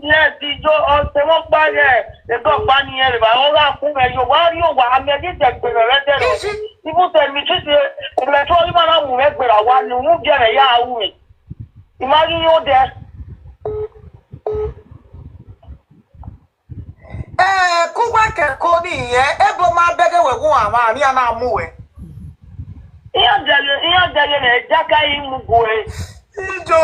Yes, ijo, ọ sẹ vbe ọkpa ghẹ, ẹdẹ ọkpa ni ẹ vbe ba, ọ gha kun mẹ yo, wa rrie owa, a mẹ ghi dẹgbe mwẹ vbe ẹdẹrriọ. Isi. Even tell me, she say, mẹ tọ ima na mu mwẹ gberra wa ni, unu biẹ mwẹ ya ru mwẹ. I ma ghi yo dẹ. Eh, ku uwa kẹko ni, eh, ebo ma bẹghe wẹ wu amwa, ni a na mu wẹ. Iran dẹghe, iran dẹghe ne jaka yi mu gue. Ijo.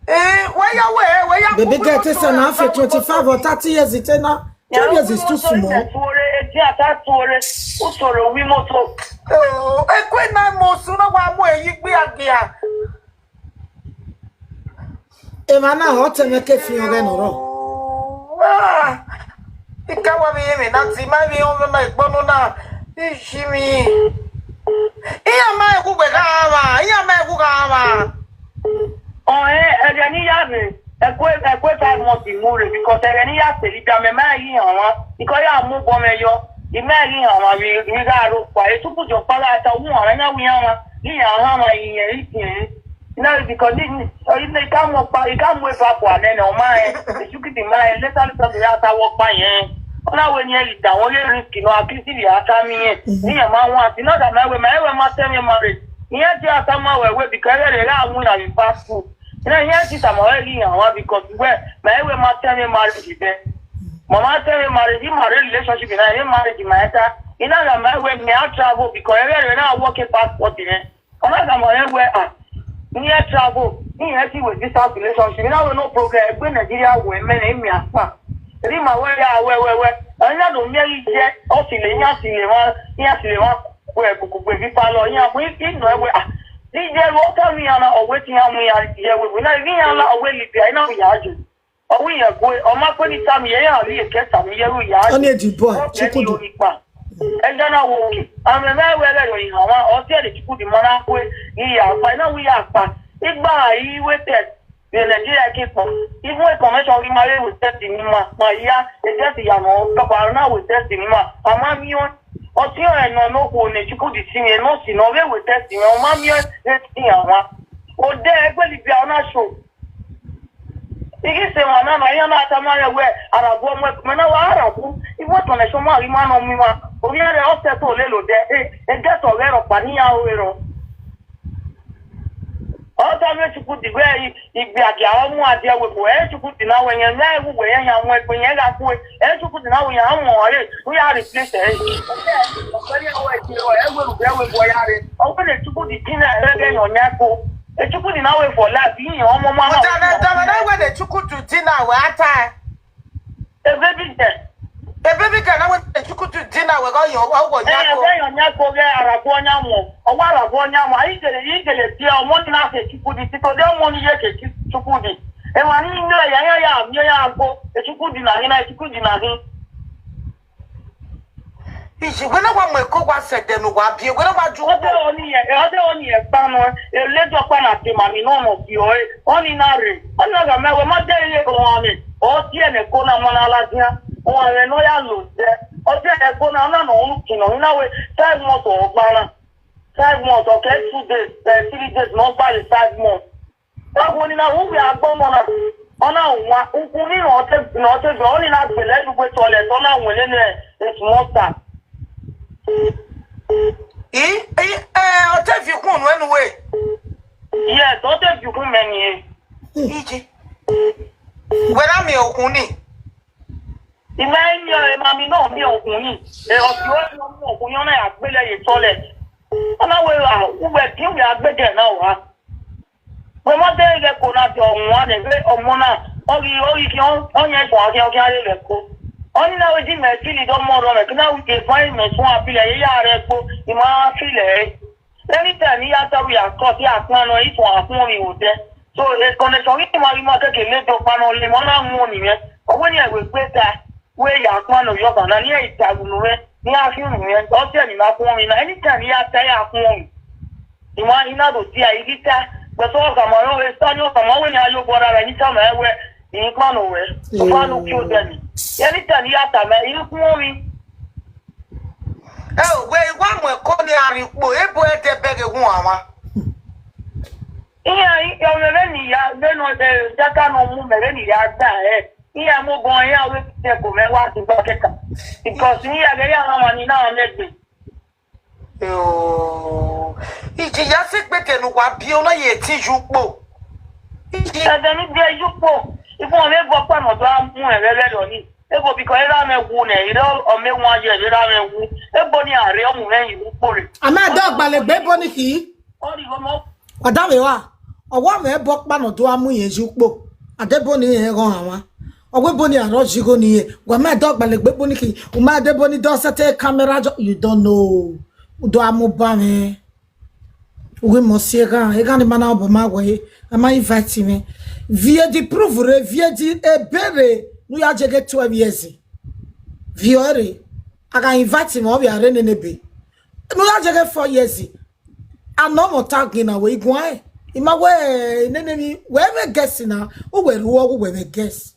Eh, wẹ ya wẹ, wẹ ya Baby girl, this one now for twenty-five or thirty years, it na. Twelve years is too small. Tuore, eti ata tuore, usoro wi moto. Oh, ekwe na mo su na wa mu eyi gbe agia. Emwa na hot ẹmwẹ ke fi ọghẹ nọ rọ. Ah, ika wa mi yẹn mi na ti ma mi ọmọ ma igbọnu na. Ishi mi. Iyan ma egwu gbe gha mwa, iyan ma egwu gha mwa. Ọnrẹn, ẹghẹ ne I ya rre, ẹkue, ẹkue five months I mu rre, because ẹghẹ ne I ya sẹ Libya, mẹ ma ghi họn mwa, because I ya mu obọ mwẹ yọ, I ma ghi họn mwa vbe, vbe I gha rre okpa, etuku jọ ọkpa gha ta, uwu họn mwa, iyan wu iran mwa, ne iran họn mwa, I yẹn, I tiẹn. Na, because I, I, I ka mu ọkpa, I ka mu eva fua nẹ nẹ, ọ ma rẹn, etuku di ma rẹn, later, later, ya ta wọ ọkpa yẹn. Ọ na wẹ ne irẹn ghi danmwẹ, ọ ghi risk nọ, at least I vbe a ta miẹn, ne iran ma want, I na da ma wẹ, ma wẹ ma tẹ mwẹ marriage. Iran tie ata ma wẹ wẹ, because ẹghẹ rẹ gha mu iran vbe fast food. Iran, iran ti tama wẹ ghi họn mwa, because wẹ, ma wẹ ma tẹ mwẹ marriage bẹ. Ma ma tẹ mwẹ marriage, I ma rre relationship na, I rre marriage ma ta. I na gha ma wẹ mẹ a travel, because ẹghẹ rẹ na work passport rẹ. Ọ na gha ma rẹn wẹ, ah, ne I travel, ne I ti wẹ distance relationship. I na wẹ no problem, egbe Nigeria wẹ mẹ nẹ, I miẹn akpa. Erha ima wẹ ya wẹ, wẹ, wẹ. Ọ na do miẹn ghi ye, ọ silo, iran silo emwa, iran silo emwa wẹ kukugbe vbe ipa lọ, iran mu, I nọ wẹ, ah, iye ru ọta mwi iran na, ọ wẹ te iran mu iran ye wẹ, wẹ na, iran la, ọ wẹ Libya, I na wẹ ya ye. Ọ wẹ iran gue, ọ ma kpe ni tama iran, iran vbe eke tama iran, wẹ ya ye. Ọ ni edi boy, Chukwudu. Ọ kpa. Ẹja na wo oke. Amẹ mẹ wẹ ẹghẹ rẹ iran wa, ọ tie ẹre Chukwudu ma na kue, ne I ya kpa, I na wẹ I ya kpa. I gba i wẹ test. Vbe Nigeria ke kpọ. Even a convention ghi ma ghe wẹ test ni ma, ma ya, e test ya nọ, papa na wẹ test ni ma. A ma miẹn ọtiọnrẹn nọ ne okhuo ne Chukwudu si mwẹ, ne ọ si nọ, ọ vbe wẹ test mwẹ, ọ ma miẹn vbe iran wa. Odẹ ẹgbẹ Libya ọ na so. I ghi sẹ emwa na nọ, iran na tama rẹn wẹ, Arabu ọmọ ẹkun, mẹ na wa Arabu, even a convention ma ghi ma nọ mu ima. Ovbi ẹre ọ sẹ to lele odẹ, e, e get ọghẹ rhọkpa ne iran ru erhọn. Ọ tama Chukwudu wẹ, I, I gbe agia ọ mu adia wẹ, ẹ Chukwudu na wẹ yẹn, mẹ wu wẹ yẹn yan mu ẹkpe yẹn gha kue, ẹ Chukwudu na wẹ yẹn, a mu ọre, u ya replace ẹre. Ọ wẹ ne Chukwudu dinna ẹre ghẹ yan ọyan ẹko. E Chukwudu na wẹ for life, iran ọmọ ma ma. Dama, dama na wẹ ne Chukwudu dinna wẹ a ta. Ebe bi dẹ. Ebe bi ka na wẹ ne Chukwudu dinna wẹ gha yan ọgọ yan ẹko. Ẹ, ẹ yan ọyan ẹko ghẹ Arabu ọyan mu. Ọ wa Arabu ọyan mu. Ayi gele, yi gele tie ọmọ ni na ke Chukwudu, ti ko de ọmọ ni ye ke Chukwudu. Emwa ni nọ ya, ya, ya, miẹn ya gbo. E Chukwudu na hin na, e Chukwudu na hin. Iji, wẹ na wa mu ẹko wa sẹ ẹdẹ ne uwa biẹ, wẹ na wa ju. Ọ de ọni yẹn, ọ de ọni yẹn kpa nọ, e lady ọkpa na te ma mi nọ nọ fi ọre, ọni na rre, ọni na gha mẹ wẹ ma de ye ọmwa mwẹ, ọ tie ẹnẹ ẹko na ma na ladian, ọmwa mwẹ ne ọ ya lo zẹ, ọ tie ẹnẹ ẹko na, ọ na nọ unu kin nọ, I na wẹ five months ọ gba na, five months, ọ kẹ two days, eh, three days ne ọ gba ye five months. Ọgho ni na wu wẹ agbọn ọmọ na, ọ na wan, ukhu ni nọ te, nọ te gbẹ, ọni na gbele ẹdugbe toilet, ọ na wan nene small tap. I, i, eh, ọ te viọ ukhu nuẹn nuwe? Yes, ọ te viọ ukhu mẹ ni. Iji. Wẹ na miẹn ukhu ni? I ma miẹn, emami na miẹn ukhu ni. E, ọ si ọ miẹn ukhu ni, ọ na ya gbele ye toilet. Ọ na wẹ, ah, uwẹ, gie uwẹ agbẹdẹ na wa. Wẹ ma de ghẹ ẹko na de ọmwa nẹ, vbe ọmọ na, ọ ghi, ọ ghi khian, ọ yan ẹko, ọ khian, ọ khian rre vbe ẹko. Ọni na wẹ di mẹ feel dọ mọ rọ mẹ, ke na wẹ ke fine mẹ suẹn a feel ẹre, ya rre ẹko, I ma feel ẹre. Anytime I ya ta wẹ ya cut, ya kpan nọ, I suẹn a khuọnmwi vbe odẹ. So, e connection ghi ma ghi ma kẹkẹ lady ọkpa nọ, lele emọ na mu ni mwẹ. Ọ wẹ ne irẹn wẹ egbe ta. Wẹ ya kpan nọ yọ ọba na, ne irẹn ta unu mwẹ, ne iran khian unu mwẹ, ọ tie ne I ma khuọnmwi na, anytime I ya ta, I ya khuọnmwi. I ma, I na do dia, I ghi ta, but ọ khama rẹn, ọ vbe ta ni ọ khama, ọ wẹ ne a ye obọ rara, ne I tama ẹn wẹ, I kpan nọ wẹ, ọba ne u kie odẹ ni. Anytime I ya tama ẹn, I khuọnmwi. Ẹ o, wẹ, I wa mu ẹko ni a rhie ukpo, ebo ẹdẹ bẹghe wu amwa. Iran, i, ọ mwẹ vbene I ya, vbene ọ, eh, jaka ne ọ mu mẹ, vbene I ya da ẹre. Iran mu obọ, iran wẹ te ẹko mwẹ wa sẹ igba kẹkan. Because iran ghẹ ya rhan ọmwa ni na mwẹ gbe. Yo. Iji ya sẹ gbẹdẹ ne uwa biẹ, ọ na ye ẹtin ye ukpo. Iji. Ẹdẹ ne u biẹ ye ukpo. Ibu ọmọ vbe ọkpa ne ọ do a mu ẹn vbe ẹghẹ rẹ ọni. Ebo biko era mwẹ wu nẹ, ire ọ mẹ wan ye, era mwẹ wu. Ebo ni a rre, ọ mu mwẹ hin ukpo rre. A ma da ọgbalegbe ebo ni khin. Ọ ni ghọmọ. Ọ da vbe wa. Ọ wa mwẹ ebo ọkpa ne ọ do a mu irẹn ye ukpo. A da ebo ni rẹn ghọn hanmwa. Ọ wẹ ebo ni a rrọọ ye igho ni rẹn. Wa ma da ọgbalegbe ebo ni khin. U ma da ebo ni do sẹtin camera jo-, you don't know. U do a mu ba mwẹ. Uwẹ mọ si eghan, eghan ni ma na obọ ma wẹ, a ma invite mwẹ. Viẹ the proof rre, viẹ the ebe rre, ne u ya je ghe twelve years. Viọ rre, a gha invite mwẹ, ọ vbe a rre nene ebe. Ne u ya je ghe four years. A nọ mwẹ ọta gina wẹ, iguan rẹn. I ma wẹ, nene emwi, wẹ vbe guess na, u wẹ ru ọghe uwẹ vbe guess.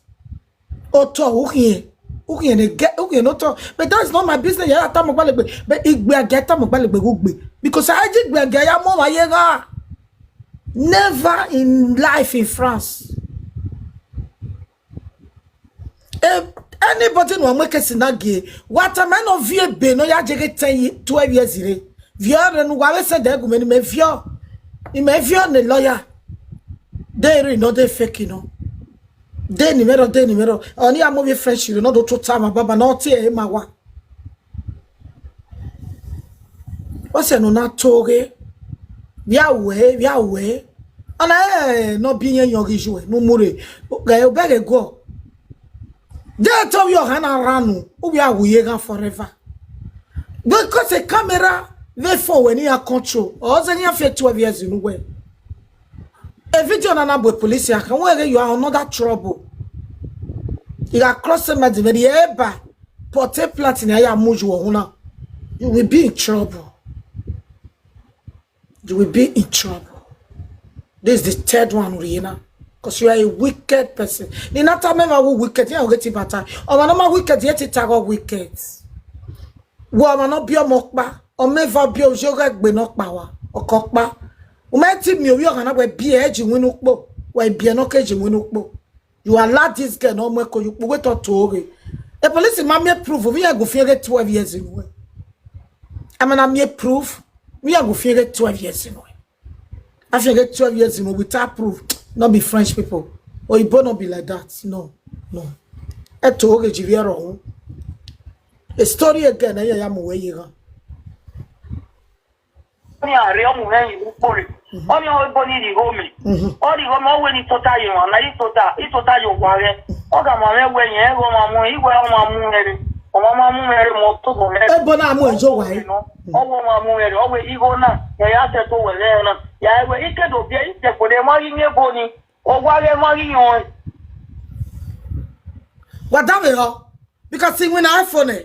Otọ, u khian, u khian ne ge-, u khian ne otọ. But that is not my business. Ya tama ọgbalegbe. But igbe a gia tama ọgbalegbe ghẹ ugbe. Because a ji igbe a gia ya mu ọmwa ye gha. Never in life in France. Eh, anybody ne wa mu case na gie, wa tama nọ viọ ebe ne ọ ya je ghe ten ye-, twelve years rre. Viọ rre ne uwa vbe send ẹre gu mwẹ ne imẹ viọ. Imẹ viọ ne lawyer. De rre nọ, de fake nọ. De ni mwẹ rrọọ, de ni mwẹ rrọọ. Ọ ni a mu ovbi French rre, ne ọ do tota ma baba, ne ọ tie ẹre ma wa. Ọ sẹ ne ọ na to ghe. Vbe a wẹ, vbe a wẹ. Ọna ẹ, ne ọ biẹ irẹn yọn ghi yu ẹre, ne u mu rre. Ghẹ obẹ ghẹ guọ. De te ovbi ọha na rran unu, u vbe a wu ye ghan forever. Because a camera vbe phone wẹ ne iran control. Ọ zẹ ne iran fiẹ twelve years ne uwẹ. A video na na bu police a kan, wẹ ghe you are another trouble. You are crossing my divinity. Eba, put a plant in ya mu you ọhun na. You will be in trouble. You will be in trouble. This is the third one, Rihanna. Because you are a wicked person. Ni na ta mẹ ma wu wicked, ya get bata. Ọmwa ne ọ ma wicked, yet it go wicked. Wẹ ọmwa ne ọ biẹ ọmọ ọkpa, ọ mẹ eva biẹ ojo ghẹ gbe ne ọkpa wa, ọkọ ọkpa. U ma ti miẹn ovbi ọghana wẹ biẹ ẹre ji winna ukpo, wẹ biẹ ne ọ ke ji winna ukpo. You allow this girl ne ọ mu ẹko ye ukpo, wẹ te ọ to ghe. E police ma miẹn proof, vbe iran gu fian ghe twelve years nuẹ. A ma na miẹn proof, vbe iran gu fian ghe twelve years nuẹ. A fian ghe twelve years nuẹ without proof, no be French people. Oyibo no be like that, no, no. Ẹ to ghe ji vbe ẹrọ hu. A story again, ẹ ya ya mu wẹ ye ghan. Ọni a rre, ọ mu mwẹ hin ukpo rre. Ọni ọ ebo ni rhie igho mẹ. Ọ rhie igho mẹ, ọ wẹ ne I tota ye emwa na, I tota, I tota ye owa ghẹ. Ọ gha ma mwẹ wẹ yẹn, ẹghẹ ọmwa mu, I wẹ ọmwa mu mwẹ rre. Ọmwa ma mu mwẹ rre, mu tobọ mwẹ. Ebo na mu ejo wa re. Ọ wẹ ọmwa mu mwẹ rre, ọ wẹ igho na, ya ya sẹ to wẹ rẹ na. Ya wẹ, I ke do biẹ, I sẹ fo de, ma ghi yin ebo ni. Owa ghẹ ma ghi yin ọnrẹn. Wa danmwehọ, because iwinna iPhone.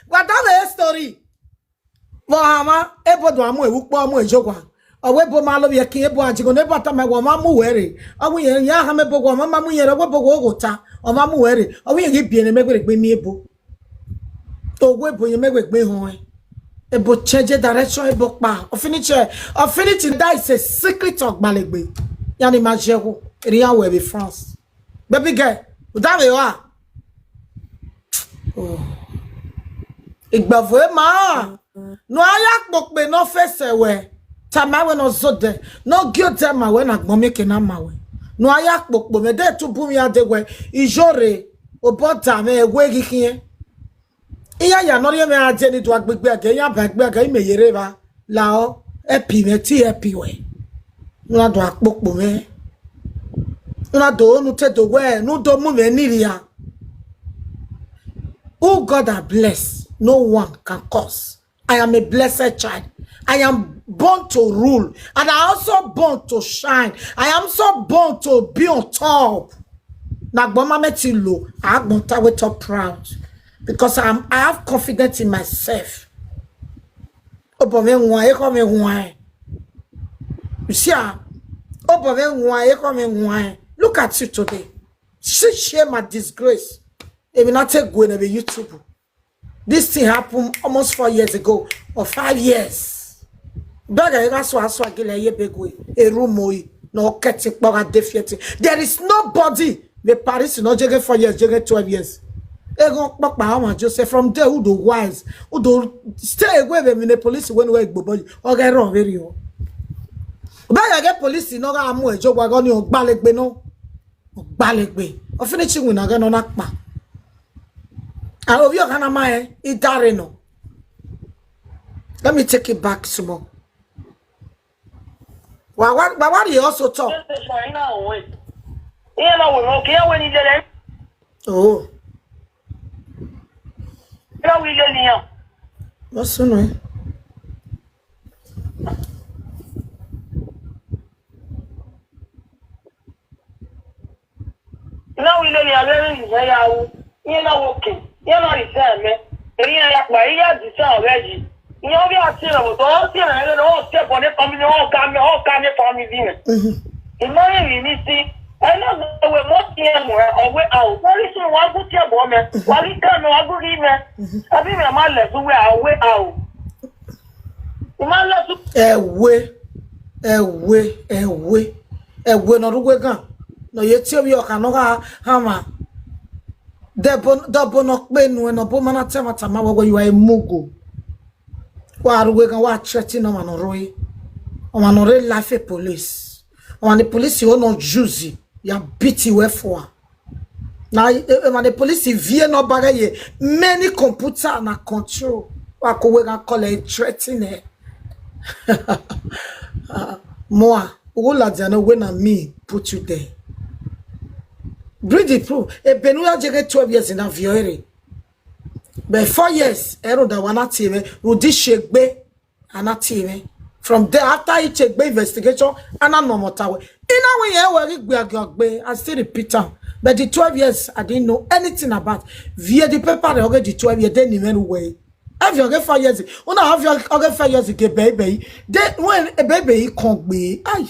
Wa danmwehọ story. Vbe ọ hanmwa, ebo do a mu ẹre ukpo, ọ mu ejo owa. Ọ wẹ ebo ma lovbiẹ ẹkin, ebo a jigo ne ebo a tama wẹ ọ ma mu wẹ rre. Ọ wẹ irẹn, irẹn a hanmwa ebo wẹ ọ ma mu irẹn rre, ọ wẹ ebo wẹ oghota, ọ ma mu wẹ rre. Ọ wẹ irẹn ghi biẹ ne mẹ wẹ egbe miẹn ebo. Ọ wẹ ebo yẹn mẹ wẹ egbe họn ẹn. Ebo change direction, ebo kpa. Ọ finish, ọ finish, that is a secret ọgbalegbe. Iran ni ma jẹ ẹwu, erriọ iran wẹ vbe France. Baby girl, u danmwehọ a? Oh. Igbẹvbo ma, ne a ya kpokpe ne ọ fẹsẹ wẹ, tama wẹ ne ọ zodẹ, ne ọ gie odẹ ma wẹ ne agbọn miẹn eke na ma wẹ. Ne a ya kpokpo, mẹ de tu bu mwẹ a de wẹ, iyore, obọ da mwẹ ẹwe ghi khiẹn. Iran ya ne ọ rhie mwẹ a die ni do a gbe igbe a gẹ, iran ba gbe a gẹ, imẹ ye rre evba. Lao, help mwẹ, te help wẹ. U na do a kpokpo mwẹ. U na do ru ne u te do wẹ, ne u do mu mwẹ ni rria. Who God has blessed, no one can curse. I am a blessed child. I am born to rule, and I also born to shine. I am also born to be on top. Ne agbọn ma mẹ ti lo, agbọn ta wẹ top proud. Because I'm, I have confidence in myself. Obọ mwẹ wan, ekhọe mwẹ wan. You see, ah, obọ mwẹ wan, ekhọe mwẹ wan. Look at you today. See shame and disgrace. Emwi na te gue ne vbe YouTube. This thing happened almost four years ago or five years. Bẹgẹ gha sua sua gele ye begwe, eru moi, ne ọ kẹtin kpọ gha de fiẹtin. There is nobody vbe Paris ne ọ jeghe four years, jeghe twelve years. Eghọn kpakpa ọmwa Joseph, from there u do wise, u do stay away vbe emwi ne police wẹ ne uwẹ gbobọ yi, ọ ghẹ rrọọ vberriọ. Bẹghe ghe police ne ọ gha mu ẹjo wa ghe ọni ọgbalegbe nọ. Ọ gbalẹ egbe. Ọ finish winna ghẹ ne ọ na kpa. And ovbi ọkhan na ma rẹn, I dare nọ. Let me take it back small. Wa wa wa wa rhie ọsẹ otọ. Iran na wẹ, iran na wẹ, okay, iran wẹ ne I lele. Oh. Iran wẹ I lele iran. What's the name? Iran wẹ I lele iran, vbe iran ya ru, iran na wẹ okay, iran na resign mẹ, iran ya kpa, iran ya design already. Iran vbe a tie mwẹ vbe otọ, ọ tie mwẹ vbe ne ọ tie ẹbọ ne family, ọ ka mẹ, ọ ka ne family mwẹ. Mhm. I ma rẹn emwi ne I si, ẹ na wẹ mọ tie mwẹ, ọ wẹ a o, wẹ ghi sunu wa gu tie ẹbọ mẹ, wa ghi ka mẹ, wa gu ghi mẹ. Mhm. Abi mwẹ ma lẹ su wẹ a o, wẹ a o. I ma lẹ su. Ẹwe, ẹwe, ẹwe, ẹwe ne ọ rre uwu eghan, ne ọ ye tie ovbi ọkhan ne ọ gha hanmwa. Dẹbo, dẹbo ne ọ kpe nuẹn, ne ọ bu ma na te ẹmwata ma wẹ, wẹ you are a mugu. Wa rre uwu eghan, wa threaten ọmwa ne ọ rre, ọmwa ne ọ rre life police. Ọmwa ne police ho ne ọ use ya beat wẹ fua. Na, eh, eh, man, the police viẹ ne ọ ba ghẹ ye many computer na control. Wa ko wẹ gha call ẹ threaten ẹ. Mua, u ladian ne wẹ na me put you there. Bring the proof. Ebe ne u ya je ghe twelve years na viọ ẹre. But four years, ẹ rhunmwuda wa na tie mwẹ, rhunmwuda ishegbe. A na tie mwẹ. From there, after I check the investigation, a na nọ mwẹ ọta wẹ, I na wẹ irẹn wẹ ghi gbe agiọgbe, I still repeat am. But the twelve years, I didn't know anything about. Viẹ the paper rẹ, ọ ghe the twelve years, de ni mwẹ ru wẹ. Ẹ viọ ghe four years, una a viọ ghe four years ke baby. De when a baby kọn gbe, ai,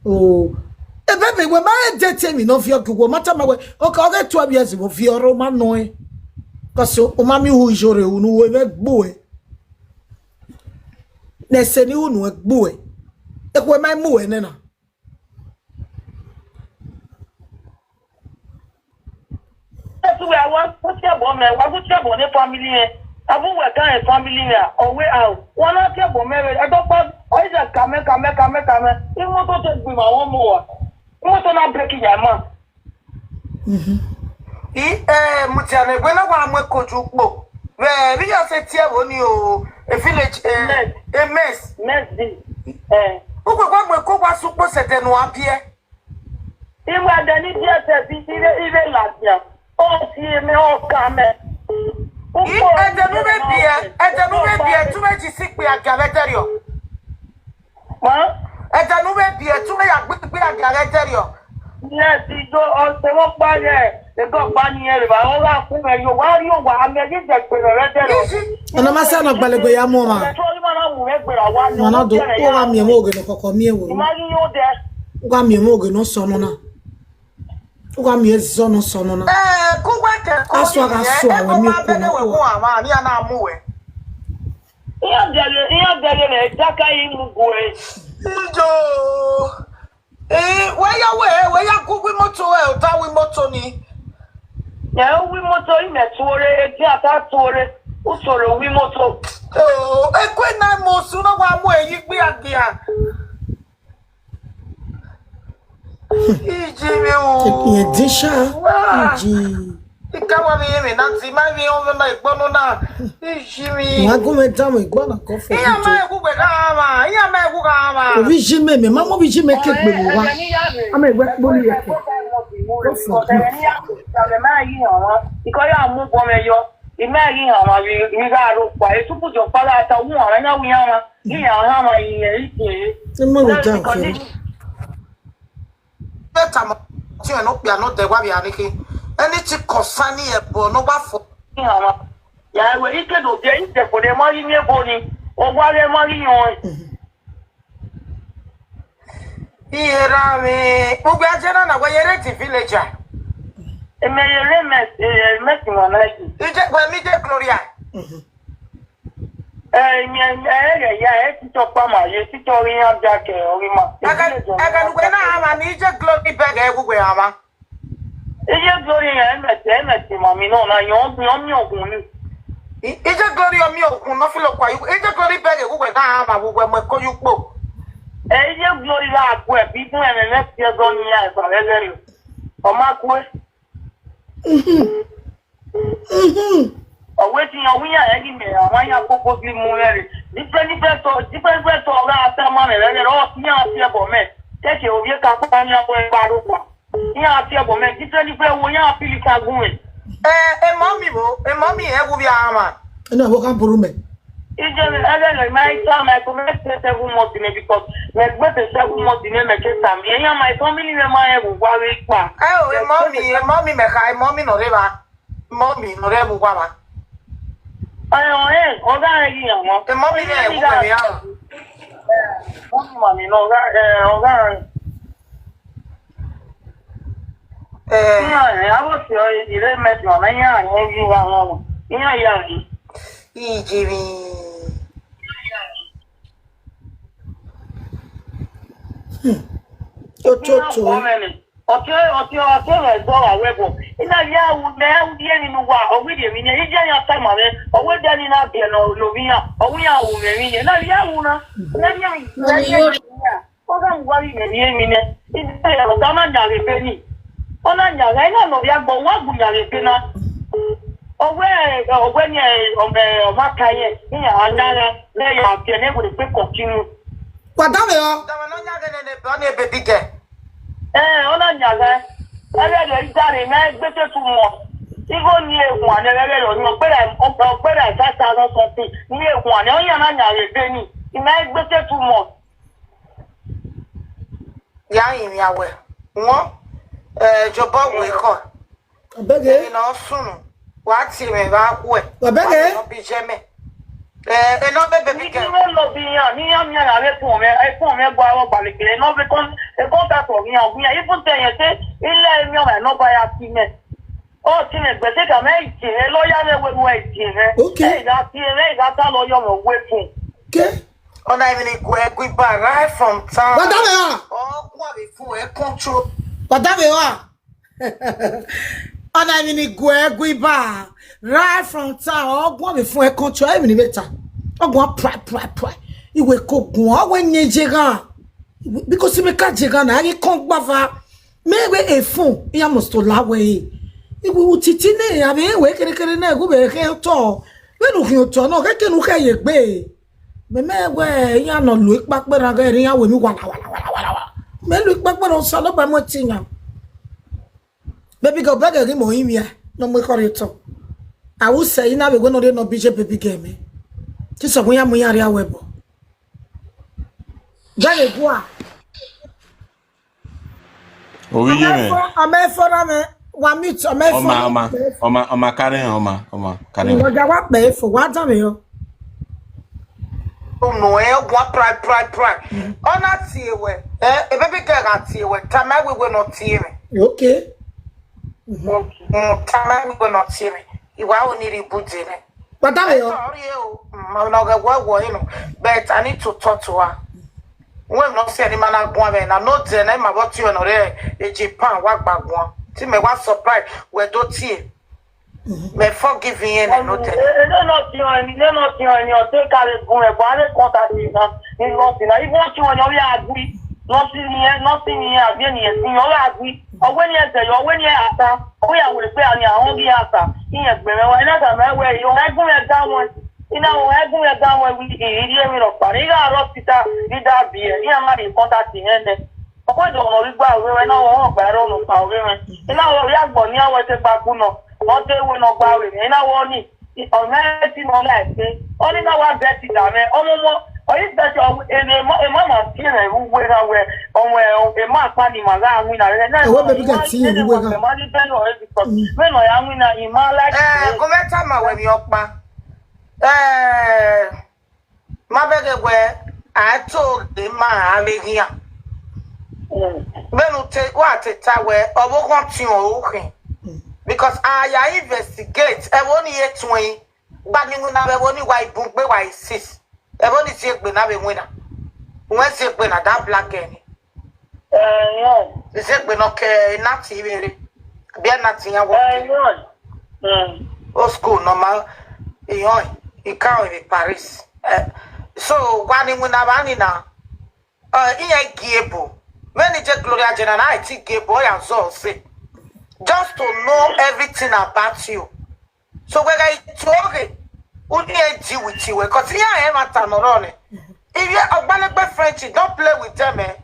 oh, a baby, wẹ ma e date emwi ne ọ viọ ghe, wẹ ma tama wẹ, okay, ọ ghe twelve years, wẹ viọ rre, ọ ma nọ ẹ. 'Cause u ma miẹn uhu iyore unu wẹ vbe gbe uẹ. Ne ẹse ni unu ẹgbuẹ, ekhue ma mu ẹre nena. Ẹse uwẹ, a wa gu tie ẹbọ mẹ, wa gu tie ẹbọ ne family mwẹ. Avbe uwẹ kan rẹn family mwẹ, ọ wẹ a o. Wa na tie ẹbọ mẹ vbe ẹdọkpa, ọ i zẹ kamẹ, kamẹ, kamẹ, kamẹ. Imoto te gbe ima vbe ọmọ uwa. Imoto na break ya ima. Mhm. I, eh, mudia ne wẹ na wa mu ekoju ukpo. Vbe, vbe ya se tie ẹvbo ni o, e village, eh, Mess. E mess. Mess bi. Eh. Ukpo gua mu eko wa su ukpo sẹ ẹdẹ ne uwa biẹ. Iwẹ ẹdẹ ni biẹ sẹ bi, ire, ire ladian. Ọ tie mẹ, ọ ka mẹ. I, ukpo ẹdẹ ne u vbe biẹ, ẹdẹ ne u vbe biẹ, tu vbe ji si ikpia gia vbe ẹdẹrriọ. Ma? Ẹdẹ ne u vbe biẹ, tu vbe ya gbe ikpia gia vbe ẹdẹrriọ. Yes, ijo, ọ, te wọ kpa ye, ego ọkpa ni ẹ, ba, ọ gha ku mẹ yo, wa ri owa, a mẹ ghi dẹ gbe rẹ ẹdẹrriọ. Isi. Ọna ma sa nọ gbalegbe ya mu ọmwa. Ẹ tọ, ima na mu mwẹ gbe ra wa ni. Ma na do, u gha miẹn mwẹ oghe ne ọ kọkọ miẹn wẹ. Ima ghi yo dẹ. U gha miẹn mwẹ oghe ne ọ sọ nọ na. U gha miẹn zọ ne ọ sọ nọ na. Eh, ku wẹ kẹ ko. Asua gha sua wẹ miẹn ko na. Wẹ ku ama, ni a na mu wẹ. Iran dẹghe, iran dẹghe ne daka yi mu gu ẹre. Ijo. Eh, wẹ ya wẹ, wẹ ya gu uwu imoto, ẹ, ota uwu imoto ni. Ẹ, uwu imoto, imẹ tuorre, edi ata tuorre, usoro uwu imoto. Oh, ekwe na mu osun na wa mu eyi gbe agia. Iji mi o. Ìyẹn dín ṣá. Wá. Iji. Ika wa mi yẹn mi na ti ma mi o na igbọnu na. Iji mi. Wa gun me down igbọnu ko fo. Iya ma egu gbe ka ma. Iya ma egu ka ma. Obi ji me me ma mo bi ji me ke gbe mo wa. Ama egbe kpo ni yeke. Ko fo. Ikọ ya mu bọ mẹ yọ. Imẹ ghi hama vbe gha rhọkpa, etuku jọ kpala ta wu hama, iran wu iran hama, iran hama iran iran. Ẹ ma vbe da ọkẹ. Bẹta mọ tiọn ne okpia ne ọ dẹ wa vbe a neke. Anything concerning ẹbọ ne ọ wa fọ. Iran hama. Ya ẹwe ike do biẹ, ike fo de ma ghi miẹn ebo ni, ọ wa ghẹ ma ghi yọn ẹn. Iye ra vbe, ugbe aje na na wẹ ye rate villager. Eme ye re mẹ, eh, mẹ ti wọn na yi. Ije, wẹ mi je Gloria. Eh, mi, eh, eh, ya, eh, titọ kpa ma, ye titọ ri yan bia kẹ, ọ ri ma. Aga, aga nugbe na ama ni ije Glory bẹgẹ ẹgwugwe ama. Iye Glory yan, eme ti, eme ti ma mi nọ na, yan, yan mi ogun ni. I, ije Glory ọ mi ogun, nọ filo kwa, ije Glory bẹgẹ ẹgwugwe na ama, vbe uwẹ mu ẹko ye ukpo. Eh, iye Glory gha gu ẹbi gun ẹmwẹ mẹ ti ẹzọ ni ya, ẹgba vbe ẹzẹ rẹ. Ọ ma kue. Ọ wẹ te iran wẹ iran rẹn ghi mẹ, ọmwa iran purposely mu rẹn rre. Different, different thought, different, different thought gha ta ma mwẹ rẹrẹ, ọ te iran fi ẹbọ mẹ. Kẹkẹ ovbi eka kpa iran wẹ gba rhọkpa. Iran fi ẹbọ mẹ, different, different wo iran feel ka gun mwẹ. Eh, emọ mi vbo, emọ mi ẹ wu vbe a mwa. Ẹna vbe ọ gha buru mẹ. Ije ẹghẹ ne ma i ta ma ẹko mẹ te seven months nẹ, because mẹ gbe te seven months nẹ mẹ ke ta mi. Iran ma family mẹ ma rẹn vbe uwa vbe kpa. Ẹ o, emọ mi, emọ mi mẹ kha, emọ mi nọ rre evba. Emọ mi nọ rre vbe uwa vba. Ọyọ ẹ, ọ gha rẹn ghi yan wọn. Emọ mi nẹ ẹ wu mẹ vbe a mwa. Emọ mi ma mi nọ, ọ gha, ẹ, ọ gha rẹn. Eh. Iran rẹn, avbe ọse ọre, ire mẹ tuan na, iran rẹn ghi gha wọn, iran ya rẹn. Ijevbe. Hmm. Ototo. Ọtẹ, ọtẹ, ọtẹ rẹ zọ wa wẹ bọ. Ina ya wu, mẹ wu ye ni nu wa, ọ wi ye mi nẹ, ije ya ta ma mẹ, ọ wẹ de ni na biẹ nọ lo mi ya, ọ wi ya wu mẹ mi nẹ. Na ya wu na. Na ya, na ya. Ọ gha mu uwa vbe imẹ rhie emwi nẹ, ọ na yan vbe ebe ni. Ọ na yan gha, ena ne ọ vbe agbọn, uwa gu yan vbe ebe na. Ọ wẹ, ọ wẹ ni, ọ mẹ, ọ ma ka yẹn, iran a yan gha, ne ya biẹ ne wẹ egbe continue. Wa danmwehọ. Danmwehọ ne ọ yan ghe nene ebe, ọ ni baby girl. Ẹ, ọ na yan gha. Ẹghẹ rẹ i dare, mẹ gbe te two months. Igho ni ehuan nẹ, ẹghẹ rẹ ọ ni, ọ gberra, ọ gberra five thousand something, ni ehuan nẹ, ọ yan na yan vbe ebe ni, I mẹ gbe te two months. Ya rinmwian wẹ, wọn, eh, jobọ wẹ ekhọe. Obege. Emwi ne ọ sunu, wa tie mwẹ vbe akhuẹ. Obege. Wa tie nọ bi jẹ mẹ. Eh, enọ be baby girl. Ni love iran, ne iran miẹn gha vbe ekun mwẹ, ekun mwẹ gua vbe ọgba leke, enọ vbe con-, e contact ọ ghian, ọ ghian, even te ẹyẹn te, ilẹ emwi ọmwa nọ ba ya si mẹ. Ọ tie mwẹ gbe te ka mẹ itie mwẹ, lawyer mwẹ wẹ wẹ itie mwẹ. Okay. Ẹ gha tie mwẹ, ẹ gha ta lawyer mwẹ wẹ fun. Okay. Ọna emwi ni gu ẹgu iba right from town. Wa danmwehọ. Ọ guan vbe fun ẹ control. Wa danmwehọ. Ọna emwi ni gu ẹgu iba right from town. Ọ guan vbe fun ẹ control. Emwi ni vbe ta. Ọ guan pra, pra, pra. Iwe ko guan, ọ wẹ yẹn ye ghan. Because mẹ ka ye ghan na, a ghi kọn gbava. Mẹ wẹ efun, iran must to la wẹ e. Iwe utiti nẹ, a vbe wẹ kẹrẹkẹrẹ na, ẹghẹ u vbe khe otọ. Vbene u khian otọ na, ọ khẹke ne u khẹ ye egbe. Mẹ mẹ wẹ iran nọ lo ikpakpe na ghẹ rre iran wẹ emwi wala, wala, wala, wala, wala. Mẹ lo ikpakpe na, Osanobua mu ẹtin yan. Baby girl, bẹgẹ ghi mẹ orinmwian ne ọ mu ekhọe rhie otọ. A ru sẹ, I na vbe wẹ ne ọ rhie nọ bi ye baby girl mẹ. Te sẹ wẹ iran mu iran rria wẹ ẹbọ. Bẹghe gua. Ovbi iye mwẹ. Ọ ma fo na mwẹ, wa mute, ọ ma fo. Ọ ma, ọ ma, ọ ma, ọ ma kare họn, ọ ma, ọ ma kare họn. Wa ga wa kpẹ fo, wa danmwehọ. Unu ẹ guan prai, prai, prai. Ọ na tie wẹ, eh, e baby girl gha tie wẹ, tama wẹ wẹ ne ọ tie mwẹ. Okay. Mm, tama wẹ wẹ ne ọ tie mwẹ. I wa ho ni rhie ibude nẹ. Wa danmwehọ. Sorry o, mm, ọ na ghẹ wẹ wọ inu. But I need to talk to her. Wẹ ne ọ sẹ ne ima na guan vbe na, no de na ima vbe ọtiọnrẹn nọ rre e Japan wa gba guan. Te imẹ wa surprise, wẹ do tie. Mẹ forgive irẹn nẹ, no de. Ene nọ tiọn eni, ene nọ tiọn eni, ọ te ka vbe gun ẹbọ, a vbe contact na, ni nọ si na, even ọtiọn eni, ọ vbe a gui, nọ si ni, nọ si ni, a vbe ni, si ni, ọ vbe a gui. Ọ wẹ ni ẹzẹ yọ, ọ wẹ ni ata, ọ wẹ ya wẹ egbe a ni, a họn ghi ata, iran gbe mwẹ wa, ena da mẹ wẹ, ọ gun mwẹ da wọn, I na ho ẹgun mwẹ da wọn, wi, I rhie emwi rhọkpa, I gha rrọọ sita, I da biẹ, iran ma rhie contact mwẹ nẹ. Ọ wẹ dọmọ ghi gba ọghe mwẹ, na wọ ọgba ẹrọ nọ kpa ọghe mwẹ. I na wọ rhie agbọn nian wẹ te gba ku nọ, ọ te wẹ ne ọ gba vbe mwẹ, I na wọ ni, ọ mwẹ ti nọ na ẹse, ọ ni na wa bẹt da mwẹ, ọmọmọ, ọ i bẹt, emwi emọ, emọ ma tie mwẹ vbe uwu erha wẹ, ọ mwẹ emọ akpa ni ma gha winna rẹ. Ẹvbo baby girl tie mwẹ vbe uwu erha. Ma ni bẹn ọre because vbene ọ ya winna, I ma like. Eh, gu mwẹ tama wẹ emwi ọkpa. Eh, ma bẹghe wẹ, a to ghe ma a vbe ghian. Vbene u te, wa te ta wẹ, ọvbokhan ọtiọn ọre u khin. Because a ya investigate, ẹvbo ni ye tuẹn, gba ni winna vbe ẹvbo ni wa i bun gbe wa i sis. Ẹvbo ni ziegbe na vbe winna. Uwẹ ziegbe na da black girl ni. Ziegbe nọ ke Nati vbe rre. Biẹ Nati yan wọ. Old school nọ ma iyan i ka vbe Paris. Eh, so, wa ni winna vba ni na. Eh, iran gie ebo. Vbene je Gloria Jenner na, a i ti gie ebo, ọ ya zọ ọse. just to know everything about you. So wẹ ghẹ i tuoghe, u ni e deal with wẹ, 'cause iran ẹmwata ne ọ rrọọ nẹ. Ivbi Ọgbalegbe friendship, don't play with them, eh.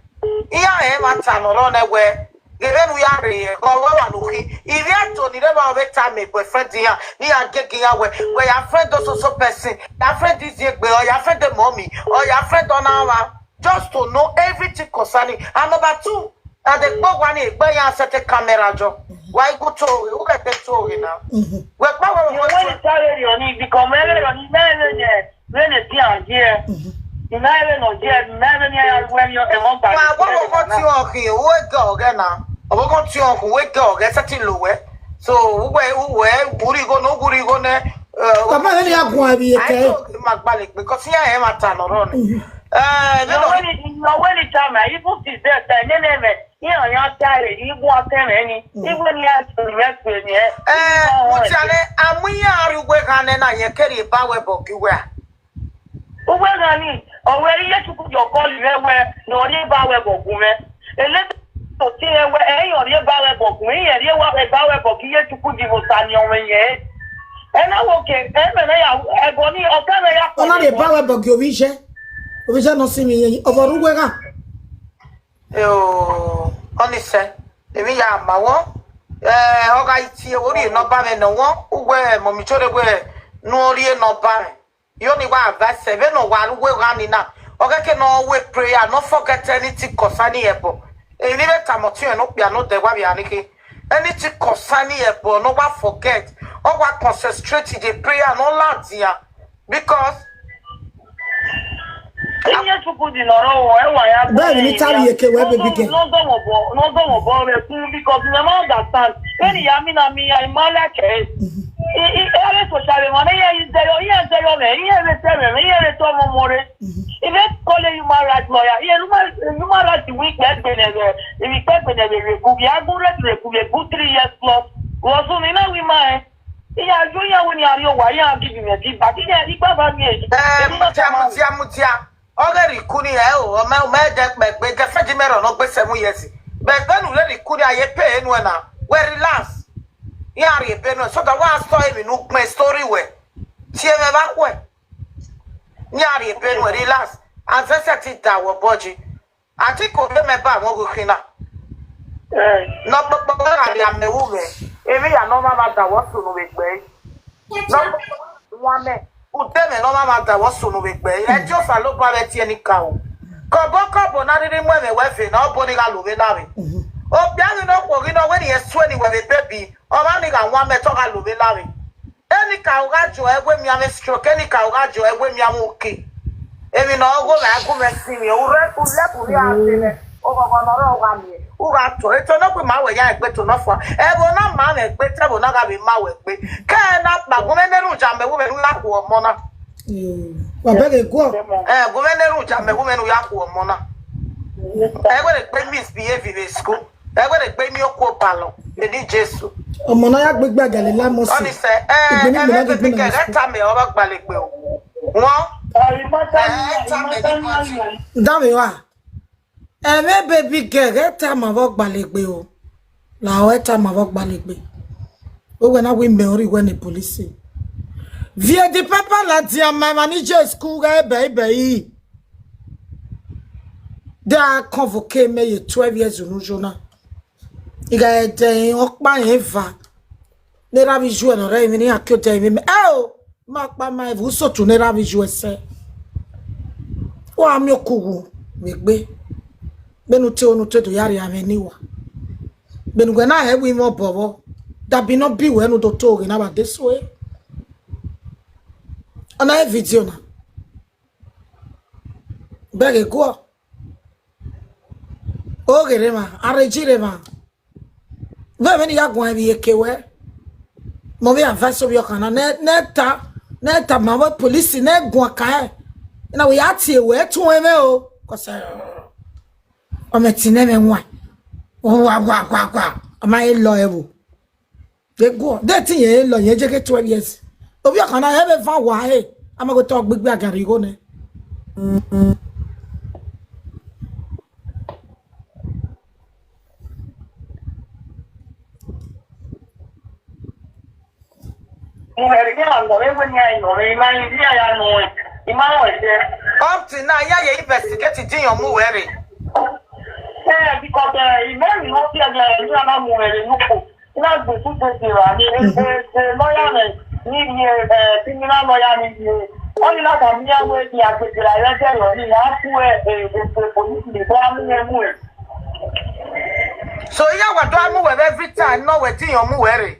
Iran ẹmwata ne ọ rrọọ nẹ wẹ, ghe vbene u ya rre ye ẹghẹ ọvbọvba ne u khin. Ivbi ẹto ni rre vbe ọ vbe tama boyfriend iran, ne iran gege iran wẹ, wẹ ya friend so so person, ya friend Iziegbe, or ya friend Mommy, or ya friend Ọnamwa. Just to know everything concerning. And number two, na de kpe owa ni egbe ya sẹtin camera jọ. Wa i gu tuoghe, u ghẹ te tuoghe na. Wẹ kpa wẹ Your wẹ when you tell your ni because me me ni me me ni me ni ti an je. You know even no je, me me ni ya when you e won ba. Wa wa wo ko ti o khin, u e gẹ ọghẹ na. Ọvbokhan tie ọkhu wẹ gẹ ọghẹ sẹtin lo wẹ. So, uwẹ, uwẹ, ghurrigho nẹ, ghurrigho nẹ, eh, Baba, vbene ya guan vbe iyeke. Ai, so, ma gbalẹ gbe, 'cause iran ẹmwata ne ọ rrọọ nẹ. Eh, no, no. When it, no, when it time, I even see that, I never, you know, you tell it, you go and tell me, even you have to rest with me, eh? Eh, mutia nẹ, a mu iran rrie uwu eghan nẹ na, yẹn kẹrriẹ ba wẹ bọ gi uwẹ a? Uwẹ gha ni, ọ wẹ iye Chukwu ye ọkọ rri mwẹ wẹ ne ọ rhie ba wẹ vbe ọgumwẹ. Ele to tie wẹ, ẹ i rhie ba wẹ vbe ọgumwẹ, irẹn rhie ba wẹ vbe ọgumwẹ, iye Chukwu di vbe Osa ni ọmwẹ yẹn. Ẹ na wo ke, ẹ mẹ ne ya, ẹbọ ni, ọ kẹ mwẹ ya Ọ na rhie ba wẹ vbe ọgumwẹ, ovbi iye. Ovbi iye nọ si mwẹ iyẹn, ọ vbe rre uwu eghan. Eo, ọnii sẹ, emwi ya ma wọ. Eh, ọ gha tie, ọ rhie nọmba mwẹ nọ wọ, uwẹ, mọmi chore wẹ, ne ọ rhie nọmba mwẹ. Yo ni wa advice vbene ọ wa ru uwu eghan ni na. Ọ ghẹ ke ne ọ wẹ prayer, ne ọ forget anything concerning ẹbọ. Emwi ne I vbe tama ọtiọnrẹn ne okpia ne odẹ wa vbe a ni khin. Anything concerning ẹbọ ne ọ wa forget. Ọ wa concentrate the prayer ne ọ ladian. Because Iye Chukwu di nọ rọ, ẹ wa ya Bẹẹni, ne I tare iyeke wẹ, baby girl. No go mo bo, no go mo bo re kun because you never understand. When you mean, I mean, I man like it. I, I, every social media, man, yeah, is there, yeah, is there, man, yeah, is there, man, yeah, is there, man, more. If they call you human rights lawyer, yeah, human, human rights week, that's been a, if you take been a, we could be a good rate, we could be a good three years plus. Well, so, you know, we might. Iran yo iran wẹ ne iran rrie owa, iran give me give back. Iran, I gbagba miẹn. Eh, mudia, mudia, mudia. Ọ ghe rhie iku ni, ẹ o, ọ mẹ, ọ mẹ dẹ kpẹ gbe, girlfriend mẹ rọ ne ọ gbe seven years. But vbene u rhie iku ni, a ye pay enu ẹna. Wẹ relax. Iran rhie ebe nuẹn, so that wa sọ emwi ne u gbẹn story wẹ. Tie mwẹ vbe akhuẹ. Iran rhie ebe nuẹn, relax. And vẹ sẹtin da wẹ obọ ji. Aunty, ko vbe mẹ ba mwẹ oghokhin na. Eh. Ne ọ kpokpo gha rhie amẹ ru mwẹ, emwi ya ne ọ mwa mwa da wẹ ọ sunu vbe egbe ẹre. Ne ọ kpokpo wan mẹ, ude mwẹ ne ọ mwa mwa da wẹ ọ sunu vbe egbe ẹre. Ẹ die Osanobua vbe tie ni ka o. Kọbọ kọbọ na rhirhi mu ẹmwẹ wẹ ve na, ọ bọ ni gha lo vbe na vbe. Okpia ghi ne okhuo ghi ne ọ wẹ ne irẹn sue ni wẹ vbe baby, ọmwa ni gha wan mẹ te ọ gha lo vbe na vbe. Enikaro gha jọ ẹre wẹ miẹn avbe stroke, enikaro gha jọ ẹre wẹ miẹn avbe uki. Emwi ne ọ gho vbe a gu mwẹ sinmwi, u rre, u lẹpẹ u rhie a sẹ nẹ, oghọghọ ne ọ rrọọ gha miẹn, u gha tọ, eto nọ kpe ma wẹ ya egbe to nọ fua. Ẹvbo na ma mwẹ egbe, te ẹvbo na gha vbe ma wẹ egbe. Ke ẹ na kpa, gu mwẹ ne erhunmwu ya mẹ, gu mwẹ ne u ya khu ọmọ na. Wa bẹghe guọ. Eh, gu mwẹ ne erhunmwu ya mẹ, gu mwẹ ne u ya khu ọmọ na. Ẹ wẹ rhe gbe misbehave vbe school. Ẹ wẹ rhe gbe miẹn okuo balọ, eni Jesu. Ọmọ na ya gbe egbe agalila mọ si. Ọnii sẹ, eh, Igbe ni ẹ igbe vbe na gbe baby girl, ẹ tama ọmọ gbalegbe o. Wọn, ẹ tama ẹni kan si. Dame wa. Ẹ vbe baby girl, ẹ tama vbe gbalegbe o. La ọ ẹ tama vbe gbalegbe. Owẹ na wẹ imẹ ọre wẹ ne police. Viẹ the pepper ladian ma emwa ni je school ghẹ bẹibẹi. De a convoke mẹ ye twelve years unu yo na. I gha ẹdẹ ọkpa rẹn eva. Ne erha vbe iye ne ọ rre emwi ne iran ke odẹ emwi mẹ. Ẹ o, ma kpa ma evun usotu ne erha vbe iye ẹsẹ. Wa miẹn okuwu vbe egbe. Vbene u te unu te do ya rhie amwẹ ne iwa. Vbene uwẹ na hẹ wẹ imẹ obọ vbọ. Dabi ne ọ bi wẹ ne u do to ghe ne a vbe adesẹ ue. Ọ na rre video na. Bẹghe guọ. Oghe rre emwa, arreji rre emwa. Vbe emwi ne I ya guan vbe iyeke wẹ. Mẹ ovbi advice ovbi ọkhan na, ne, ne ta, ne ta ma vbe police, ne guan ka ẹn. Na wẹ ya tie wẹ, tuẹn mwẹ o. 'Cause, eh, ọ mẹ ti nẹ mwẹ wan. Wa, wa, wa, wa. Ọ ma he lọ ẹvbo. Vbe guọ, de te irẹn lọ, irẹn je ghe twelve years. Ovbi ọkhan na, ẹ vbe van wa he, a ma ghe otọ gbigbi a gha rhie igho nẹ. Mu ẹre, iran nọ, ewe ne iran nọ, I ma, I ma ya nọ, I ma rẹn ẹdẹ. Up to now, iran ye investigate din iran mu wẹ rre. Eh, because, eh, I ma rẹn nọ, iran na mu ẹre noko. I na gbe su tete ra ni, eh, eh, lawyer ne, ni ye, eh, criminal lawyer ni ye. Ọni na ka mi ya wẹ di agbegbe ra rẹ dẹ rọ ni, a ku, eh, eh, eh, eh, police ni, bọ a mu ẹre mu ẹre. So, iran wa do a mu wẹ vbe every time, nọ wẹ din iran mu wẹ rre.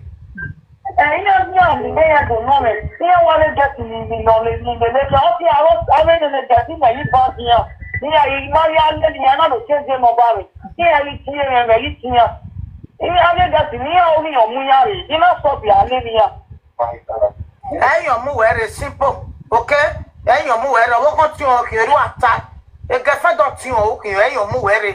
Eh, iran, iran ni, iran do nọ mẹ. Iran wa le get ni, ni nọ le, ni le, le, ọ ti aro, ọ le le get ni, mẹ yi ba iran. Iran, I ma ya le ni, iran na do change nọ ba mẹ. Iran yi tie mẹ, mẹ yi tie iran. Iran le get ni, iran o ghi yan mu iran rre. I na sọ bia le ni iran. Ẹ yan mu wẹ rre, simple. Okay? Ẹ yan mu wẹ rre, ọvbokhan tiọn okhian, erua ta. Egẹfẹdọ tiọn okhian, ẹ yan mu wẹ rre.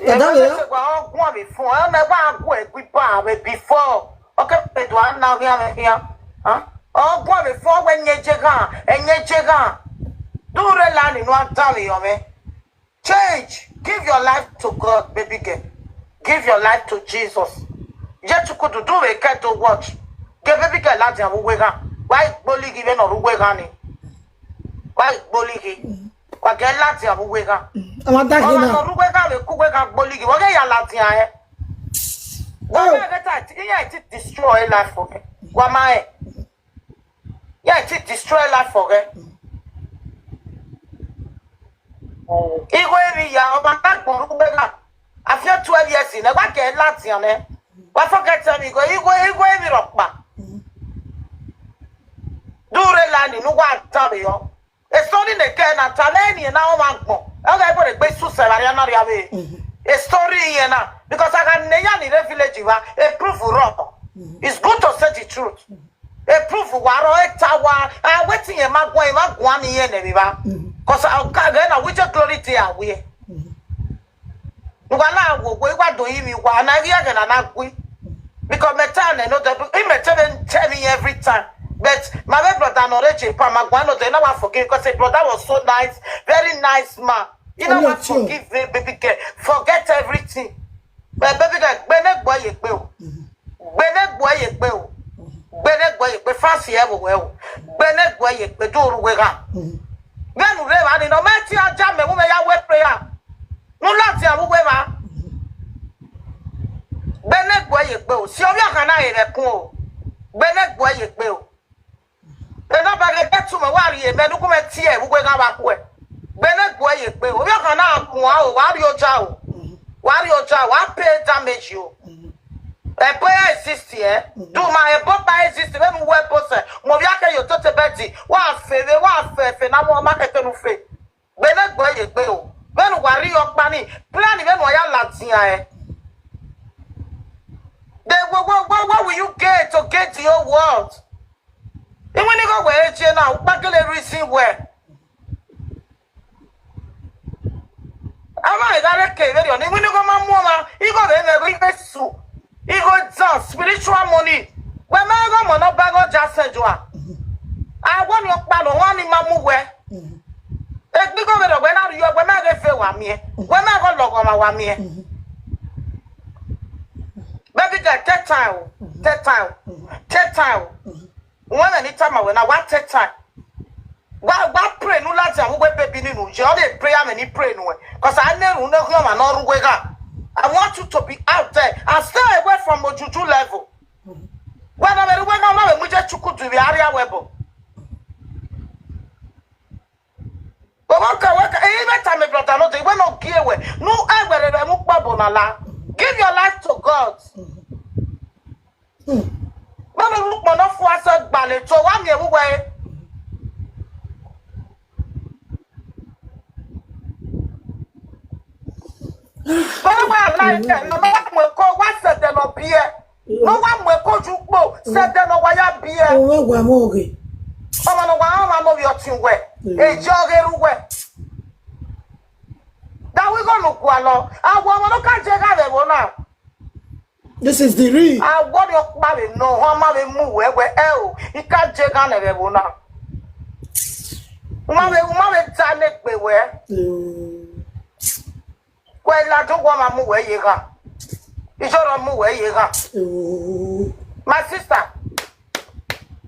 Dada Ẹmwẹ vbe ya. Ẹsẹ wa ọ guan vbe fun, ọ mẹ wa guan egbe iba vbe before. Ọ ke pe do a na khian vbe khian. Huh? Ọ guan vbe fun, ọ wẹ ẹyẹn je ghan, ẹyẹn je ghan. Do rre la ni nu a dan vbe yọ mwẹ. Change. Give your life to God, baby girl. Give your life to Jesus. Ye chukudu, do vbe kẹ do watch. Gie baby girl ladian vbe uwu eghan. Wa i gbolighi vbene ọ rre uwu eghan ni. Wa i gbolighi. Wa gie ladian vbe uwu eghan. Ama da Ọmwa ne ọ rre uwu eghan vbe ku uwu eghan gbolighi. Wa ghẹ ya ladian ẹre. Wa Oh. ma ghẹ ta, iran ti destroy life for me. Wa ma ẹn. Iran ti destroy life for me. Igho emwi ya, ọmwa na gbọn rre uwu eghan. A fian twelve years nẹ, wa gie ladian nẹ. Wa forget ẹmwẹ igho, igho, igho emwi rhọkpa. Do rre la ni, ne uwa dan vbe yọ. Story ne ke na ta nẹ, eni na ọmwa gbọn. Ọ gha ẹvbo rhe gbe isu sẹ vbe arria na rria vbe. Story iyẹn na, because a gha ne ya ni rre village wa, e prove wrong. It's good to say the truth. E prove wa rọ, e ta wa, a wetin yẹn ma guan, ma guan ni yẹn nẹ vbe evba. Because a ka ghẹ na, we just glory day a we. Ne uwa na wo wo, I wa do yi vbe uwa, na ghi ẹghẹ na na gui. Because mẹ ta nẹ no de, I mẹ te vbe tell me every time. But my baby brother no re Japan, ma guan no de, na wa forgive, because the brother was so nice, very nice man. You know what? Forgive me, baby girl. Forget everything. But baby girl, gbene gbo ye gbe o. Gbene gbo ye gbe o. Gbene gbo ye gbe, fancy e wo we o. Gbene gbo ye gbe, do ru we gha. Vbene u rre evba ni nọ, mẹ tie aja mẹ, mu mẹ ya we prayer. Nu ladian vbe uwu evba. Gbene gbuẹ ye egbe o, si ovbi ọkhan na re vbe ẹkun o. Gbene gbuẹ ye egbe o. Enọba ghe ke tu mẹ, wa rhie mẹ, ne u gu mẹ tie vbe uwu eghan vbe akhuẹ. Gbene gbuẹ ye egbe o. Ovbi ọkhan na guan o, wa rhie oja o. Wa rhie oja o, wa pay damage o. Ẹbọ ya exist, eh? Do ma ẹbọ ba exist, vbene u wẹ ẹbọ sẹ, mẹ ovbi akhe ye otete bed, wa fe vbe, wa fe fe, na mu ọma kẹkẹ ne u fe. Gbene gbuẹ ye egbe o. Vbene uwa rri ọkpa ni, plan vbene uwa ya ladian ẹre. Then what, what, what, what will you gain to gain the whole world? Iwinna igho wẹ re je na, u kpa gele reason wẹ. Avbe gha rre ke vberriọ, ne iwinna igho ma mu ọmwa, igho vbe mwẹ igho esu, igho dan, spiritual money. Wẹ ma ghe ọmọ ne ọ ba ghe ọja sẹ jua. A wẹ ọnii ọkpa ne ọmwa ni ma mu wẹ. Egbe igho vberriọ wẹ na rriọ, wẹ ma ghe ve wa miẹn, wẹ ma ghe ọlọghọmwa wa miẹn. Baby girl, take time o, take time o, take time o. Wẹ ẹmwẹ ne I tama wẹ na, wa take time. Wa, wa pray ne u ladian vbe uwu baby ni ne u ye, ọ de prayer mẹ ni pray nuẹn. 'Cause a na erhunmwu ne ọ khian ọmwa ne ọ rre uwu eghan. I want you to be out there and stay away from ojuju level. Wẹ na vbe rre uwu eghan, u na vbe mu iye chuku du vbe arria wẹ ẹbọ. Bọbọ ka wẹ ka, eyi vbe tama brother no de, wẹ ne ọ gie wẹ, ne u ẹwẹrẹ vbe mu kpọ ẹbọ na la. Give your life to God. Vbene ukpọn ne ọ fua sẹ gbalẹ to, wa miẹn vbe uwẹ. Vbene wa la ẹkẹ, ne ọ wa mu ẹko, wa sẹ ẹdẹ ne ọ biẹ. Ne ọ wa mu ẹko ye ukpo, sẹ ẹdẹ ne ọ wa ya biẹ. Ọmọ ne ọ wa rẹn ọmwa ne ovbi ọtẹn uwẹ, eje ọghe erha uwẹ. Da wẹ igho ne u gualọ, a wẹ ọmọ ne ọ ka je gha vbe ẹvbo na. This is the real. A wẹ ọnii ọkpa vbe nọ, ọ ma vbe mu wẹ wẹ, ẹ o, I ka je gha nẹ vbe ẹvbo na. U ma vbe, u ma vbe ta ne egbe wẹ. Wẹ ladian, uwa ma mu wẹ ye gha. Iyore mu wẹ ye gha. My sister,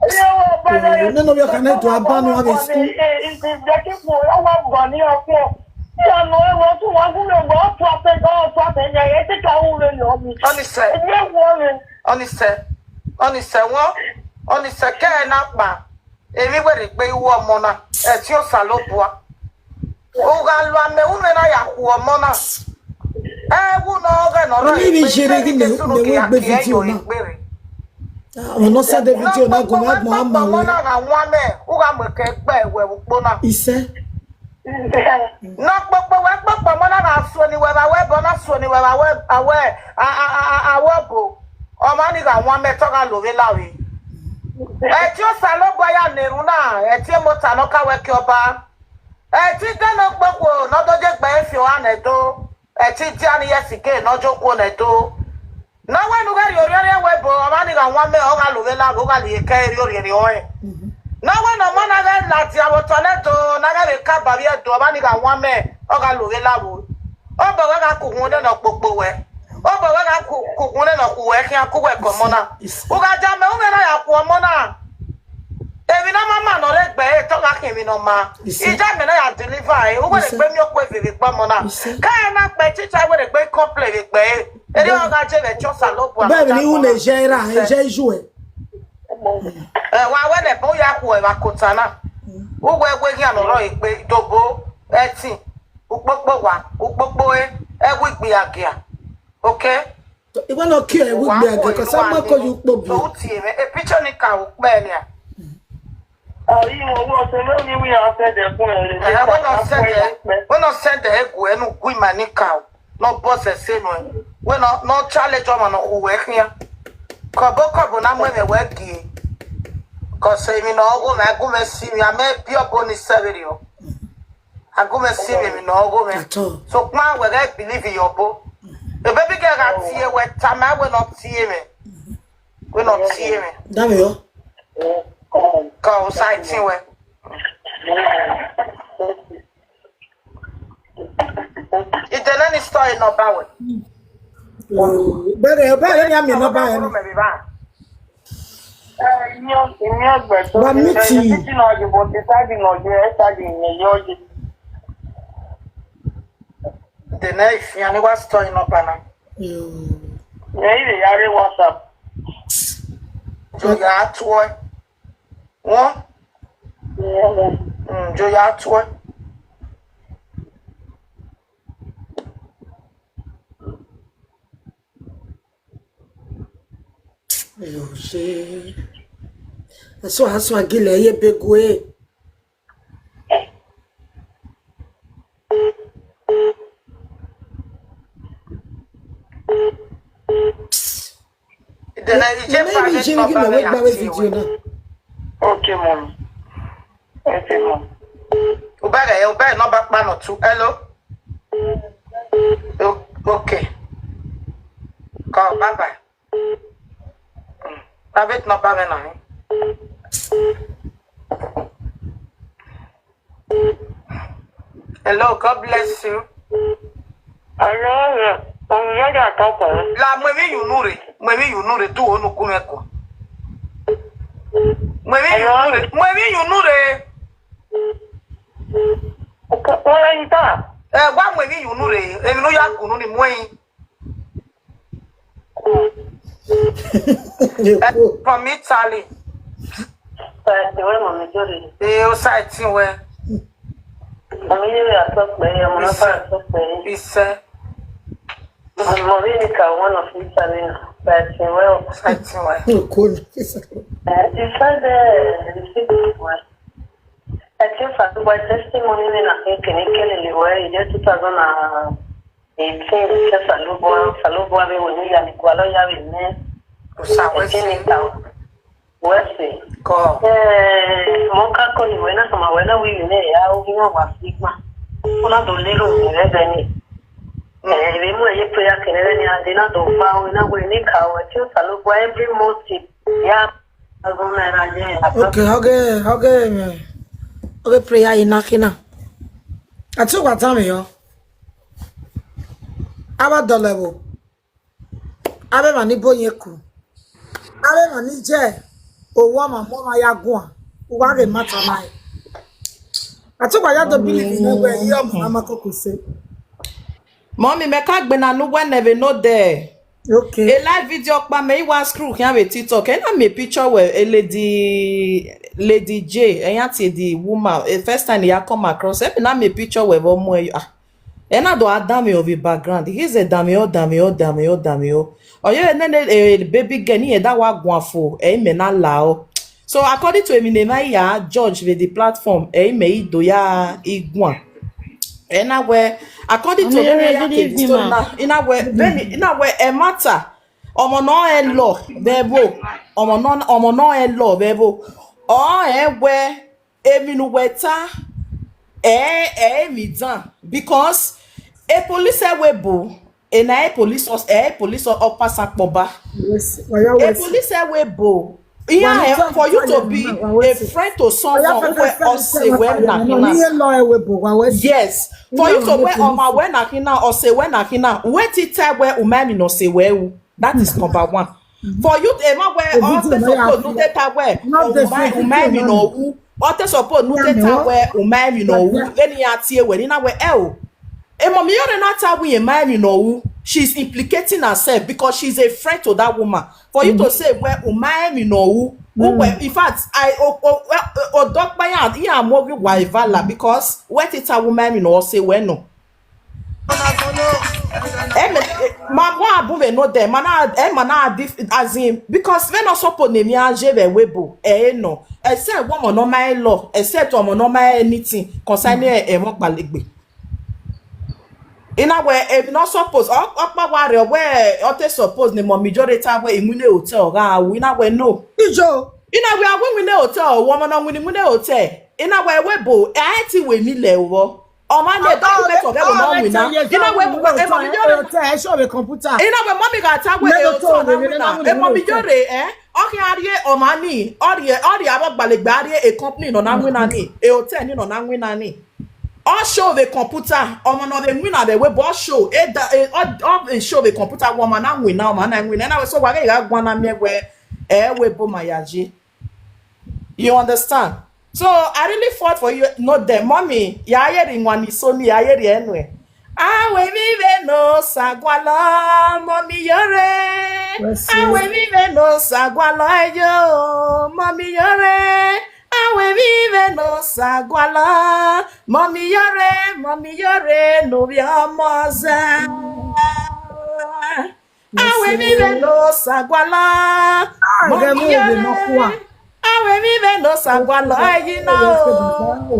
Nene ovbi ọkhan ne do aba nọ avbe school. Ọnise, ọnise, ọnise wọn, ọnise kẹ na kpa. Emwi wẹ rhie egbe iwu ọmọ na, ẹtin Osanobua. U gha lo amẹ, u mwẹ na ya khu ọmọ na. Ẹwu ne ọ ghẹ ne ọ rre egbe, iyẹn ne Jesu ne ọ ke ya kie yo egbe rre. Ọmọ ne ọ send video na gu mwẹ agbọn, a ma wẹ. Ọmọ na gha wan mẹ, u gha mu ẹkẹ gbe ẹwẹ vbe ukpo na. Isẹ. Ne ọ kpokpo wẹ kpokpo, ọmọ na gha suẹn ni wẹ vbe awẹ, ẹbọ na suẹn ni wẹ vbe awẹ, awẹ, a, a, a, a, awẹ ọbo. Ọmọ ni gha wan mẹ te ọ gha lo vbe la vbe. Ẹtin Osanobua ya na erhunmwu na, ẹtin emota ne ọ ka wẹ ke ọba. Ẹtin de ne ọ gbe okhuo ne ọ do je gbe ẹre fi oha nẹ do. Ẹtin dia ni ye ẹse ke ne ọ je okuo nẹ do. Ne ọ wẹ ne u ghẹ rhie orhiọn rhie ẹvbo ebo, ọmwa ni gha wan mẹ, ọ gha lo vbe la vbe, u gha rhie ke ẹre rhie orhiọn rhie ọnrẹn. Ne ọ wẹ ne ọmọ na ghẹ ladian vbe otọ nẹ do, ne a ghẹ vbe ka ba vbiẹ do, ọmwa ni gha wan mẹ, ọ gha lo vbe la vbe. Obọ wẹ gha ku uhunmwu nene ọkpokpo wẹ. Obọ wẹ gha ku, ku uhunmwu nene ọkhu wẹ khian ku wẹ ke ọmọ na. U gha ja mẹ, u mwẹ na ya ku ọmọ na. Emwi ne ọ ma ma ne ọ rre egbe ẹre, te ọ gha khian emwi ne ọ ma. Ija mẹ na ya deliver ẹre, u wẹ egbe miẹn okhuo eve vbe egbe ọmọ na. Ka ẹre na gbe teacher, wẹ egbe complain vbe egbe ẹre. Erriọ ọ gha je vbe ẹtin Osanobua. Bẹẹ vbe ne iwu ne jẹ ra, ẹ jẹ iyu ẹ. Ẹ wa wẹ nẹ, bọ ya khu ẹvba kota na. U wẹ wẹ eghian ne ọ rrọọ egbe, idobo, ẹtin, ukpokpo wa, ukpokpo e, ẹwu igbiagia. Okay? Iwẹ ne ọ kie ẹwu igbiagia, kọ sa ma ko ye ukpo bi. So u tie mwẹ, e picture ni ka ukpẹ nia. Ayi, mo wo se no ni wi a send ẹkun ẹ. Ẹ, wẹ nọ send ẹ, wẹ nọ send ẹ gu ẹ ne u gu ima ni ka o. Ne ọ bọ sẹ sẹ nọ. Wẹ nọ, nọ challenge ọmwa ne ọ khu wẹ khian. Kọbokọbo na mu ẹmwẹ wẹ gie. Cause emwi ne ọ gho mwẹ, a gu mwẹ si mwẹ, a mẹ biẹ ọbo ni sẹ vberriọ. A gu mwẹ si mwẹ emwi ne ọ gho mwẹ. At all. Sokpan wẹ ghẹ believe ye ọbo. Ebe bi gẹ gha tie wẹ, tama wẹ ne ọ tie mwẹ. Wẹ ne ọ tie mwẹ. Dame yo. Ka Osa ẹtin wẹ. Idẹnẹrẹ ni store number wẹ. Bẹrẹ, bẹrẹ ni a miẹn number wẹ. Wa meet. Idẹnẹrẹ ifian ni wa store number na. Yo. Mẹ i vbe ya rre WhatsApp. Yo ya tuẹ. Wọ́n? Mm, jo ya tuẹ. Yo, ṣe. Asua, asua, gilẹ, ye be gue. Then I reject private number wẹ ya tie wẹ. Okay, mommy. Okay, mommy. U ba ghe, u ba ghe number kpa nọ tu. Hello? O-, okay. Call, bye bye. Mm. Private number wẹ na ni. Hello, God bless you. Hello, hello. Ọmọ ìyá ọjà kan kan. La mu emwi yunu rre, mu emwi yunu rre, du onu gu mwẹ kua. Mu emwi yunu rre, mu emwi yunu rre. Wọ́n rẹ̀ yín tán. Ẹ, wa mu emwi yunu rre, emwi ne u ya gunu ni mu ẹyin. From Italy. Ee, Osa ẹtin wẹ. Isẹ. Ọmọ vbe ne ka one of Italy na, but well, Okolo. Eh, he said, eh, the city well. Ẹ ti Osanobua testimony ne na khin kene kelele wẹ, iyẹ two thousand and eighteen, ke Osanobua, Osanobua vbe wẹ ne ya ni gualọ ya vbe nẹ. Osa wẹ Ẹ ti ni sẹ. Ka wẹ sẹ. Kọ. Eh, mo ka kọ ni wẹ na, sama wẹ na wi ne ya o, iran wa fi gba. Una do lero ni rẹ bẹ ni. Eh, vbe mu ẹre prayer kene rẹ ni, a de na do gba o, na wẹ ni ka wẹ, Ẹ ti Osanobua every month, ya, Okay, ọghe, ọghe, eh, ọghe prayer yi na khin na. A te wa danmwehọ. A wa dọlọ ẹvbo. Avbe emwa ni bo yin eku. Avbe emwa ni je owa ọmwa mu ọmwa ya guan. Uwa ghe ma ta na. A te wa ya do believe in wẹ, iye ọmwa na ma koko se. Mummy, mẹ ka gbe na ne uwẹ nẹ vbe nodẹ. Okay. A live video ọkpa mẹ i wa scroll khian vbe TikTok. Ẹ na miẹn picture wẹ, eh, Lady, Lady J, ẹ ya tie the woman. Eh, first time ya come across. Ẹ na miẹn picture wẹ vbe ọ mu ẹ. Ah. Ẹ na do a danmwehọ vbe background. He said, danmwehọ, danmwehọ, danmwehọ, danmwehọ. Ọ yere nene, eh, baby girl, ne irẹn da wa guan fo, ẹ i mẹ na la ọ. So, according to emwi ne emwa ya judge vbe the platform, ẹ i mẹ i do ya i guan. Ẹ na wẹ, according to Amir, good evening, ma. I na wẹ, vbene, I na wẹ, ẹ mata, ọmọ nọ ẹ lọ vbe ẹvbo, ọmọ nọ, ọmọ nọ ẹ lọ vbe ẹvbo, ọ ẹ wẹ, emwi ne uwẹ ta, ẹ, ẹ emwi dan, because e police ẹvbo ebo, ena e police, ẹ e police ọpasakpọba. Yes, wa ya E wẹ sẹ. Police ẹvbo ebo, Wa iran ni hẹ, tell for you to be a friend to someone, wẹ ọse wẹ na khin na. Yes, for you to wẹ ọma wẹ na khin na, ọse wẹ na khin na, wẹ ti ta wẹ u ma emwi ne ọse wẹ ru. That is number one. For you, emwa wẹ, ọ te suppose ne u te ta wẹ, u ma emwi ne ọ ru. Ọ te suppose ne u te ta wẹ, u ma emwi ne ọ ru. Vbene iran tie wẹ, ne I na wẹ, ẹ o. Emọ mi yọrẹ na ta wẹ irẹn ma emwi ne ọ ru, she is implicating herself because she is a friend to that woman. For you to say, well, u ma emwi ne ọ ru, u wẹ, in fact, I, o, o, o, odọkpa iran, iran mu ovbi uwa evala because wẹ te ta wẹ u ma emwi ne ọ se wẹ nọ. Ẹ mẹ, ma wa bun vbe nodẹ, ma na, ẹ ma na di, as in, because vbene ọ suppose ne emwi a ye vbe ẹvbo ebo, ẹ i nọ, except ọmọ ne ọ ma lọ, except ọmọ ne ọ ma anything concerning ẹmwẹ ọgbalegbe. I na wẹ, emwi ne ọ suppose, ọ, ọkpa wa rre, ọ wẹ, ọ te suppose ne mummy Iyore ta wẹ iwinna hotel ọ gha ru, I na wẹ no. Ijo. I na wẹ a wi iwinna hotel, ọ wẹ ọmọ ne ọ winna iwinna hotel. I na wẹ ẹvbo ebo, a i te wẹ emwi lẹ vbọ. Ọmwa ne document of ẹvbo ne ọ winna. I na wẹ, wẹ, mummy Iyore. Ẹ show vbe computer. I na wẹ mummy gha ta wẹ hotel ne ọ na winna. Mummy Iyore, eh? Ọ khian rhie ọmwa ni, ọ rhie, ọ rhie avbe ọgbalegbe, a rhie e company ne ọ na winna ni, e hotel ni ne ọ na winna ni. Ọ show vbe computer, ọmọ ne ọ vbe winna vbe ẹvbo ebo, ọ show, e da, e, ọ, ọ show vbe computer wẹ ọmwa na winna, ọmwa na winna. I na wẹ so wa ghe gha guan na miẹn wẹ, ẹ, ẹvbo ebo ma ya ye. You understand? So, I really fought for you. Nodẹ, mummy, ya ye rhie iwan ni so ni, ya ye rhie ẹnuẹ. A wẹ emwi vbene Osa gualọ, mummy Iyore. A wẹ emwi vbene Osa gualọ, eyo, mummy Iyore. A wẹ emwi vbene Osa gualọ, mummy Iyore, mummy Iyore, ne ovbi ọmọ zẹ. A wẹ emwi vbene Osa gualọ, mummy Iyore. A wẹ emwi vbene Osa gualọ, eyi na o,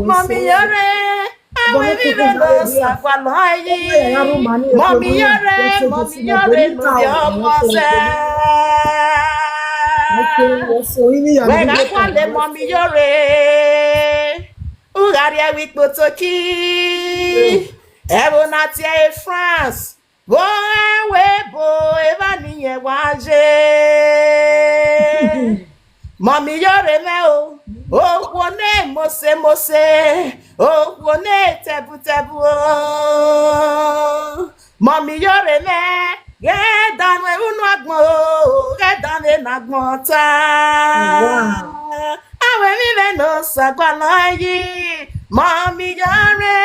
mummy Iyore. A wẹ emwi vbene Osa gualọ, eyi. Mummy Iyore, mummy Iyore, ne ovbi ọmọ zẹ. Wẹ gha gualọ mummy Iyore, u gha rhie ẹvbo ikpoto ki. Ẹvbo na tie France. Vbe ọghe ẹvbo ebo, evba ni irẹn wa ye. Mummy Iyore mwẹ o, okhuo ne mose mose, okhuo ne tẹbutẹbu o. Mummy Iyore mwẹ, ghẹ danmwẹ unu agbọn o, ghẹ danmwẹ ne agbọn ta. A wẹ emwi vbene Osa gualọ, eyi. Mummy Iyore,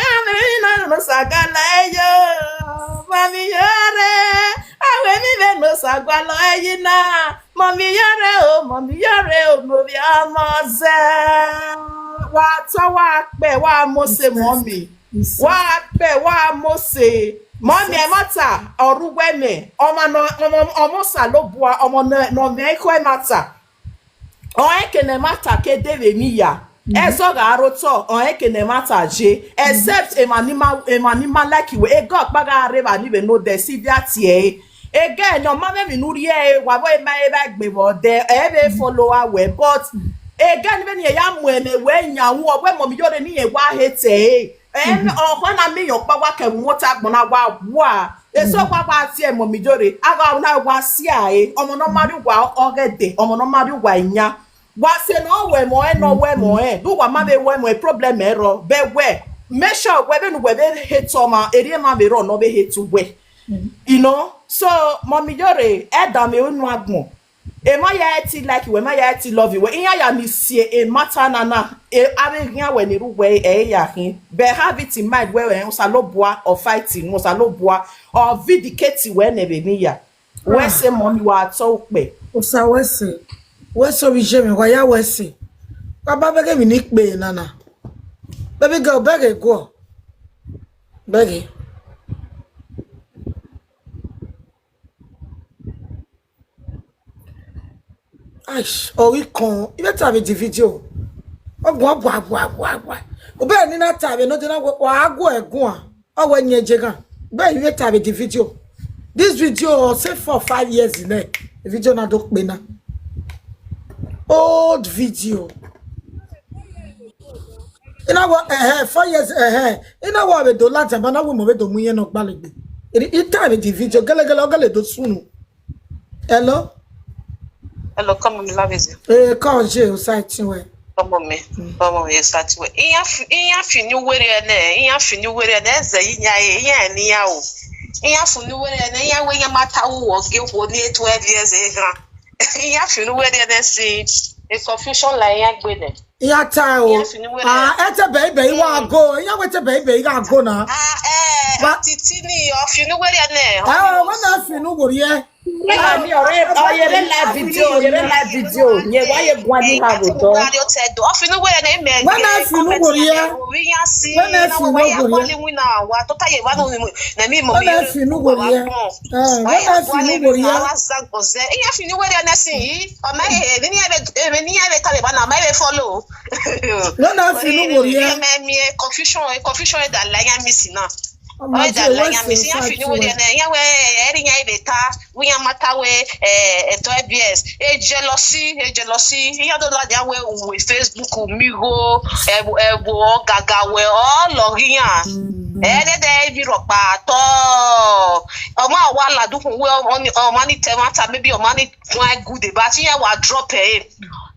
a wẹ emwi vbene Osa gualọ, eyo. Mummy Iyore, a wẹ emwi vbene Osa gualọ, eyi na. Mummy Iyore o, mummy Iyore o, ne ovbi ọmọ zẹ. Wa tọ, wa kpẹ, wa mose mummy. Wa kpẹ, wa mose. Mọmi, ẹmwata ọre uwẹ mẹ, ọmwa nọ, ọmọ, ọmọ Osanobua, ọmọ nọ, nọ mẹ ekhọe ẹmwata. Ọnrẹn ke ne ẹmwata ke de vbe emwi ya. Ẹzọ gha rre otọ, ọnrẹn ke ne ẹmwata ye. Except emwa ni ma, emwa ni ma like wẹ, egẹ ọkpa gha rre evba ni vbe nodẹ, sivia tie ẹre. Egẹ ne ọ ma mwẹ emwi ne u rhie ẹre, wa vbe ma evba egbe vbe ọdẹ, ẹ vbe follow a wẹ, but egẹ ni vbene irẹn ya mu ẹmwẹ wẹ yan ru, ọ wẹ Mọmi Iyore ne irẹn wa hate ẹre. Ẹn, ọkpa na miẹn ọkpa wa kẹ vbe umwota agbọn na wa wa. Eso wa wa tie Mọmi Iyore, a gha na wa si ẹre, ọmọ ne ọ ma rrie uwa ọghẹdẹ, ọmọ ne ọ ma rrie uwa iyan. Wa sẹ ne ọ wẹ ẹmwẹ ọnrẹn, ne ọ wẹ ẹmwẹ ọnrẹn, de uwa ma vbe wẹ ẹmwẹ problem ẹre rrọọ, bẹ wẹ, make sure wẹ vbene uwẹ vbe hate ọmwa, erriọ emwa vbe rrọọ ne ọ vbe hate uwẹ. You know, so Mọmi Iyore, ẹ danmwehọ unu agbọn. Emwa ya ẹti like wẹ, emwa ya ẹti love wẹ. Iran ya ni si emata na na, e, avbe eghian wẹ ni rre uwẹ ẹre ya khin. But have it in mind wẹ, eh, Osanobua ọ fight unu, Osanobua ọ vindicate wẹ ne vbe emwi ya. Wẹ sẹ Mọmi, wa tọ ukpẹ. Osa wẹ sẹ, wẹ sẹ ovbi iye mwẹ, wa ya wẹ sẹ. Wa ba bẹghe emwi ni kpe na na. Baby girl, bẹghe guọ. Bẹghe. Aish, ọ ghi kọn, I vbe ta vbe the video. Ọ guan gua gua gua gua. Obẹ ni na ta vbe node na wẹ, wa gua ẹguan. Ọ wẹ yẹn je ghan. Bẹ I vbe ta vbe the video. This video, ọ sẹ four, five years nẹ, the video na do kpe na. Old video. I na wẹ, ẹhẹ, four years, ẹhẹ. I na wẹ ọ vbe do ladian, ma na wẹ imẹ vbe do mu iran ne ọ gbalegbe. I, I ta vbe the video, gẹlẹgẹlẹ, ọ gẹlẹ do sunu. Hello? Hello, come on, love is you. Eh, come on, Jay, Osa Itinwe. Come on, me. Mm. Come on, yes, Itinwe. Iyan fi, iyan fi ni were ne, iyan fi ni were ne, eze iyan e, iyan ni ya o. Iyan fi ni were ne, iyan wẹ iyan ma ta wu ogie wo ni twelve years e ghan. Iyan fi ni were ne si, e confusion la iyan gbe ne. Iran ta o. Iran fi ni were. Ah, ẹ te bẹi bẹi wa go. Iran wẹ te bẹi bẹi gha go na. Ah, eh, Wa- Aunty Tini, ọ fi ni were ne. Ah, wẹ na fi nu wo riẹ. Ani ọre, ọ yere live video, ọ yere live video. Ye wa ye guan ni ha wo tọ. Ọ fi ni were ne me. Wẹ na fi nu wo riẹ. Wẹ na fi nu wo riẹ. Wa tota ye wa no ni mo. Na mi mo Wẹ mi. Na fi nu wo riẹ. Eh, wẹ na fi nu wo riẹ. Wa za gbọzẹ. Iran fi ni were ne si. Ọ ma he, ni ni ebe, ebe ni ebe ta le ba na, ma ebe follow. Wẹ na fi nu wo riẹ. Me, me, confusion, confusion da la ya mi si na. Ọmọ Ọ da Jay, la wẹ ya mi si, si, ya wẹ fi ni si, were wẹ. Ne, ya wẹ, eri ya ebe ta, wi ya ma ta wẹ, eh, eto abs. E jealousy, e jealousy. Ya do la dia wẹ uwe Facebook, mi go, e, e, wo gaga wẹ, ọ lọ ghi ya. Mm. E de de bi rọkpa tọ. Ọ ma wa la dukun wẹ, ọ, ọ ni, ọ ma ni tẹ ma ta, maybe ọ ma ni wan good, but iran wa drop ẹre.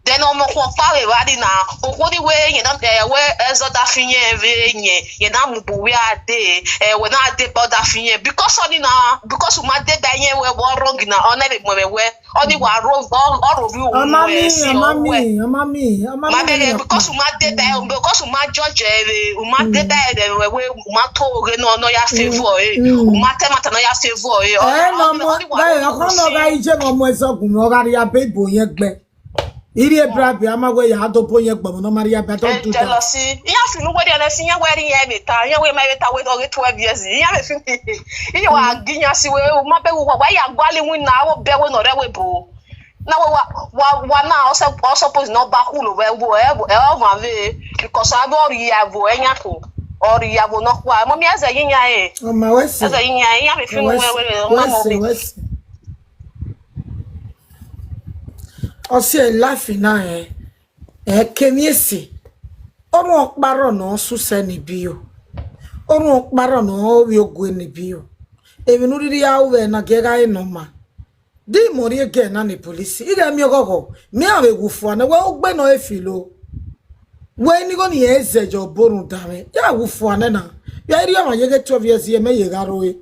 Then ọmọ khuọkpa vbe evba ni na, okhuo ni wẹ yẹn na, eh, wẹ ẹzọ da fi yẹn vbe yẹn, yẹn na mu bu wẹ a de, eh, wẹ na de ba da fi yẹn. Because ọni na, because u ma de ba yẹn wẹ wọ wrong na, ọ na vbe mu ẹmwẹ wẹ, ọni wa ro, ọ, ọ ro vbe Ọma uwu mi, esi ọma ọ mi, wẹ. Ọma mi, ọma Ma mi bẹghe, ni ọkpa. Because u ma de ba, because u ma judge ẹre, u ma de ba ẹre wẹ, wẹ, u ma to oghe nọ, nọ ya favor ẹ, u ma ta ẹmwata nọ ya favor ẹ. Ọ, Ẹ, ọ, nọ ọ, mọ, ọ ni wa ghẹ, ro ọkọ nọ gha isi. Ije nọ mọ ẹzọ gun, ọ gha rhie abe ibo yẹn gbẹ. Irhi ebrabra ama wẹ ya do bo yẹn gbọmọ nọ ma rhie abe, don't do that. Jealousy. Iran fi nu were ne si, iran wẹ ri iran vbe ta, iran wẹ ma vbe ta wẹ ọghe twelve years. Iran vbe fi, iran wa gi iran si wẹ, u ma bẹghe uwa, wa ya gualọ iwinna, avbe obẹ wẹ nọ rre wẹ bo. Na wa, wa, wa, wa na, ọ sẹ, ọ suppose ne ọ ba khulo vbe ẹvbo, ẹvbo, ẹ ọmwa vbe, because avbe ọ rhie ẹvbo ẹyan ko, ọ rhie ẹvbo nọkhua. Mọmi, ẹzẹ yi yan e. Ọma wẹ sẹ. Ẹzẹ yi yan e, iran vbe fi Wẹ wẹ, sẹ, wẹ, wẹ ọma sẹ, mọmi. Wẹ sẹ. Ọ si life na ẹ, ẹ kemie ese. Orhunmwu ọkpa rrọọ ne ọ susẹ ne ibiyo. Orhunmwu ọkpa rrọọ ne ọ vbe ogue ne ibiyo. Emwi ne u rhirhi a ru vbe na gie gha re nọ ma. Di imọ rhie gẹ na ne police, ighẹ miẹn ọghọghọ, mẹ iran vbe wu fua nẹ, wẹ ogbe nọ e filo. Wẹ inigho ne irẹn zẹ ye ọbo rhunmwuda mwẹ, ya wu fua nẹ na. Vbe a rhie ọmwa ye ghe twelve years ye mẹ ye gha rroe.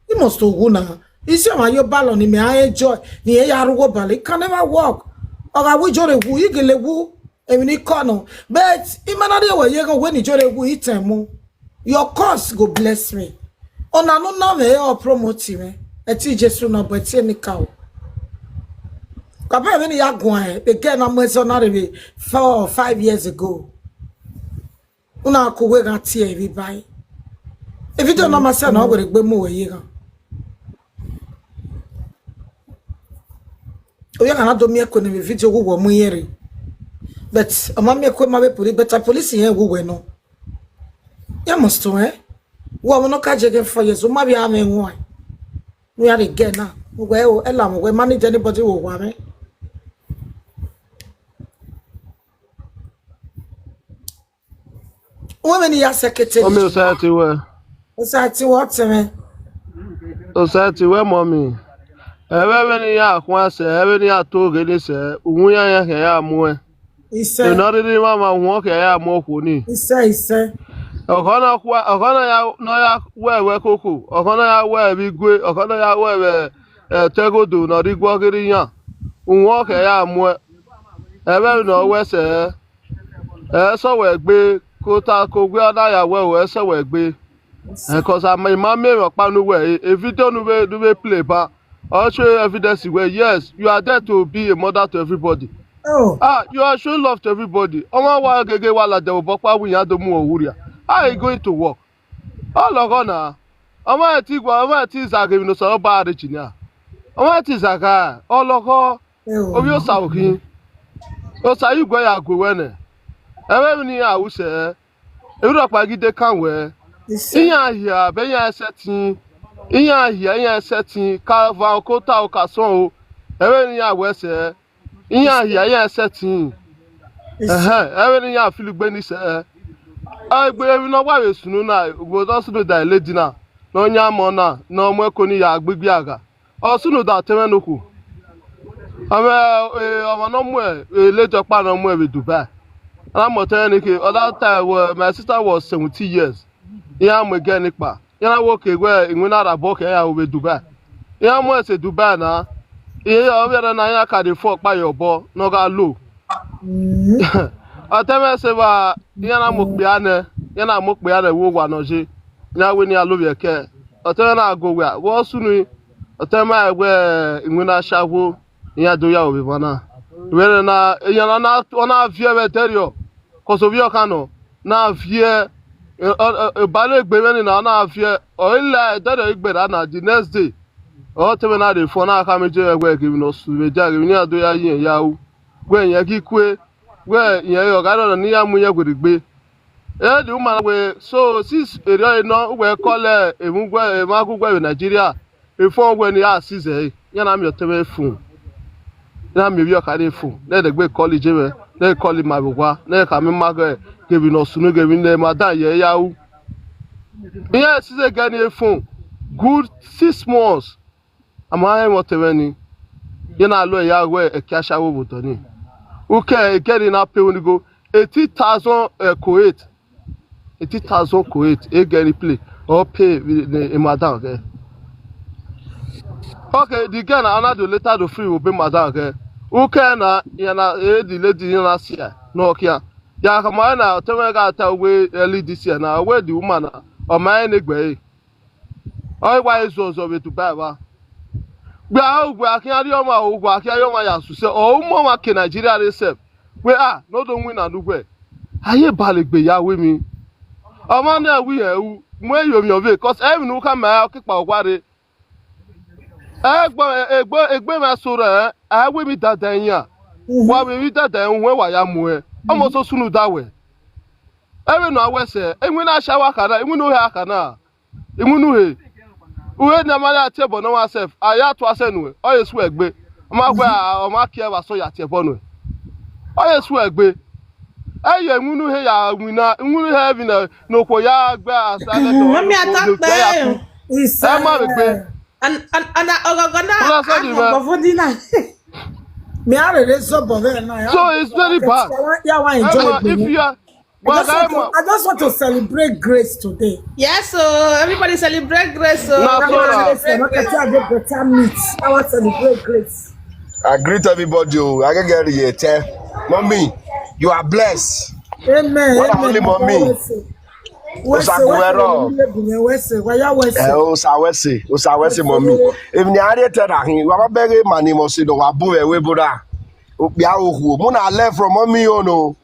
He must to wu na. Isi ọmwa ye obalọ ne imẹ a enjoy, ne irẹn ya rre ugho balọ, it can never work. Ọ gha wu ijore wu, i gele wu, emwi ni kọ nọ. But ima na rhie wẹ ye ghe wẹ ne ijore wu, i tẹn mu. Your cause go bless me. Ọna ne u na mwẹ ọ promote mwẹ. Ẹtin Jesu nọ bu ẹtin enikaro. Baba vbene I ya guan ẹn, the girl na mu ẹzọ na rre vbe four or five years ago. U na ku wẹ gha tie ẹre vbe iba ẹre. Video na ma sẹ na, ọ wẹ rhie egbe mu wẹ ye gha. Ovbi ọkhan na do miẹn ẹko ne vbe video uwu wẹ mu irẹn rre. But ọ ma miẹn ẹko ma vbe police, but police irẹn uwu wẹ nọ. Ya must to, eh? Wẹ ọmọ nọ ka je gen four years, u ma vbe a mwẹ wan. Ne u ya rhie gẹ na, wẹ o, ẹ la mwẹ, wẹ ma need anybody vbe owa mwẹ. Uwẹ vbene I ya sẹ kete. Ọmọ Osati wẹ. Osati wẹ ọtẹn mwẹ. Osati wẹ mummy. Ẹvbo vbene I ya khuan sẹ, ẹvbo vbene I ya to ghe ni sẹ, uhunmwu iran khian ya muẹn. Isẹ. Emwi ne ọ rhirhi mwamwa uhunmwu khian ya mu okhuo ni. Isẹ, isẹ. Ọkhọ na khua, ọkhọ na ya, ne ọ ya wẹ vbe koko, ọkhọ na ya wẹ vbe igue, ọkhọ na ya wẹ vbe, eh, ẹtẹgodo ne ọ rre igue ọghe iran. Uhunmwu khian ya muẹn. Ẹvbo vbene ọ wẹ sẹ, ẹ sẹ wẹ gbe, kota ko wẹ ọ na ya wẹ o, ẹ sẹ wẹ gbe. Because I ma, I ma miẹn emwi ọkpa ne uwẹ, e, e video ne u vbe, ne u vbe play ba, ọ show evidence wẹ, yes, you are there to be a mother to everybody. Oh. Ah, you are showing love to everybody. Ọmwa wa gege wa ladian vbe obọ ọkpa wẹ iran do mu uwẹ urria. How are you going to work? Ọ lọghọ na. Ọmwa ẹtin gua, ọmwa ẹtin zagha emwi ne Osanobua rre jinian. Ọmwa ẹtin zagha, ọ lọghọ. Ovbi Osa okhin. Osa ye uguẹ ya gue wẹ nẹ. Ẹvbo emwi ne iran ru sẹ, emwi rhọkpa ghi de kan wẹ. Iran hia, vbe iran sẹtin. Iran hia, iran sẹtin. Ka van o, ka ota o, ka sọn o. Ẹvbo emwi ne iran wẹ sẹ. Iran hia, iran sẹtin. Ẹhẹn, ẹvbo emwi ne iran filo gbe ni sẹ. Egbe emwi ne ọ wa vbe sunu na, vbe odọ sunu da lady na, ne ọ yan ọmọ na, ne ọ mu ẹko ni ya gbe igbiagha. Ọ sunu da tẹmwẹ ne okhuo. Ọ mwẹ, eh, ọmwa ne ọ mu, eh, lady ọkpa ne ọ mu vbe Dubai. A na mu ọtẹn ni ke, ọ da ta wẹ, my sister was seventeen years. Iran mu egẹ ni kpa. Iran na wo ke wẹ iwinna rre obọ khian ya ru vbe Dubai. Iran mu ẹse Dubai na. Iran ọvbiẹrẹ na, iran ka de fo ọkpa ye obọ ne ọ gha lo. Ọtẹn mwẹ ẹse evba, iran na mu okpia nẹ, iran na mu okpia nẹ vbe owa ne ọ ye. Iran wẹ ne iran lovbiẹ kẹ. Ọtẹn mwẹ na go wia, vbe ọ sunu, ọtẹn mwẹ wẹ iwinna ashawo, iran do ya ru vbe emwa na. Vbene na, iran na, ọ na viẹ vbe ẹdẹrriọ, cos ovbi ọkhan nọ, na viẹ, e, ọ, ọ, ebalegbe mwẹ ni na, ọ na viẹ, ọ i la ẹdẹrriọ igberra na, the next day, ọtẹn mwẹ na rre fo, ọ na khama iye wẹ, ghe emwi ne ọ sunu vbe dia, ghe emwi ne iran do ya ye irẹn ya ru, wẹ irẹn ghi kue, wẹ irẹn ọghe ọrọre ne iran mu irẹn werriegbe. E the woman wẹ, so since erriọ re nọ, uwẹ call emwa uwẹ, emwa gu uwẹ vbe Nigeria, e phone wẹ ne iran seize ẹre, iran na miẹn ọtẹn mwẹ phone. Iran miẹn ovbi ọkhan ni phone, ne ẹdẹgbe call iye mwẹ, ne call ima vbe owa, ne khama ima ghe, ghe emwi ne ọ sunu, ghe emwi ne madam ye ya ru. Iran seize girl ni phone good six months. A ma rẹn mwẹ ọtẹn mwẹ ni, iran na lo ẹre ya ru ẹki ashawo vbe odọ ni. Ukẹ girl ni na pay unigo eighty thousand, eh, Kuwait. Eighty thousand Kuwait, e girl ni play, ọ pay vbe ne madam ghẹ. Okay, the girl na, na do later do free vbe obọ madam ghẹ. Ukẹ na, iran na, eh, the lady, iran na sia ne ọ khian. Ya khama ẹre na, ọtẹn mwẹ gha ta wẹ early this year na, wẹ the woman na, ọ ma rẹn ne egbe ẹre. Ọ i wa zuọzọ vbe Dubai evba. Gbe a, uwa khian rhie ọmwa, uwa khian rhie ọmwa ya sẹ, ọ u mu ọmwa ke Nigeria rre sef. Wẹ a, ne ọ do winna ne uwẹ. A ye balegbe ya ru emwi. Ọmwa nẹ wẹ irẹn ru, mu ẹre ye ovbiọn vbe, cos ẹmwẹ ne u khama ẹre, ọ ke kpa owa rre. Egbe, egbe, egbe mwẹ so rẹ, a wẹ emwi dada iran. Wa vbe emwi dada uhunmwu wa ya muẹn. Ọmọ so sunu da wẹ. Ẹvbo ne a wẹ sẹ, iwinna ashawo a kha na, iwinna ohe a kha na. Iwinna uhe. Uhe ne a ma ya tie ẹbọ ne ọmwa sef, a ya tua sẹ nuẹn, ọ ye suẹ egbe. Ọ ma wẹ a, ọ ma kie ẹvbo asọn ya tie ẹbọ nuẹn. Ọ ye suẹ egbe. Ẹ ye iwinna uhe ya winna, iwinna uhe ẹvbi ne, ne okhuo ya gbe assignment. Mami, atakpe. Ẹ ma vbe gbe. An, an, an, ọgọgọ na, Una sọ di mẹ. Ọgbọ fún dinner. Me, I really so bother now. So it's very bad. Yeah, why enjoy? Emma, if you are, I just want to, I just want to celebrate grace today. Yes, so everybody celebrate grace. So na so na. Grace, I want to celebrate grace. I want to celebrate grace. I greet everybody. Oh, I can get here. Mommy, you are blessed. Amen. What only mommy? Osaguero. Wẹsẹ, wẹsẹ, wẹsẹ. Eh, Osa wẹsẹ, Osa wẹsẹ, mommy. Emwi ne a rhie te ra hin, wa ma bẹghe ma ni mọ si do wa bu vbe ẹvbo ebo ra. Okpia okhuo. Mu na learn from mommy o no.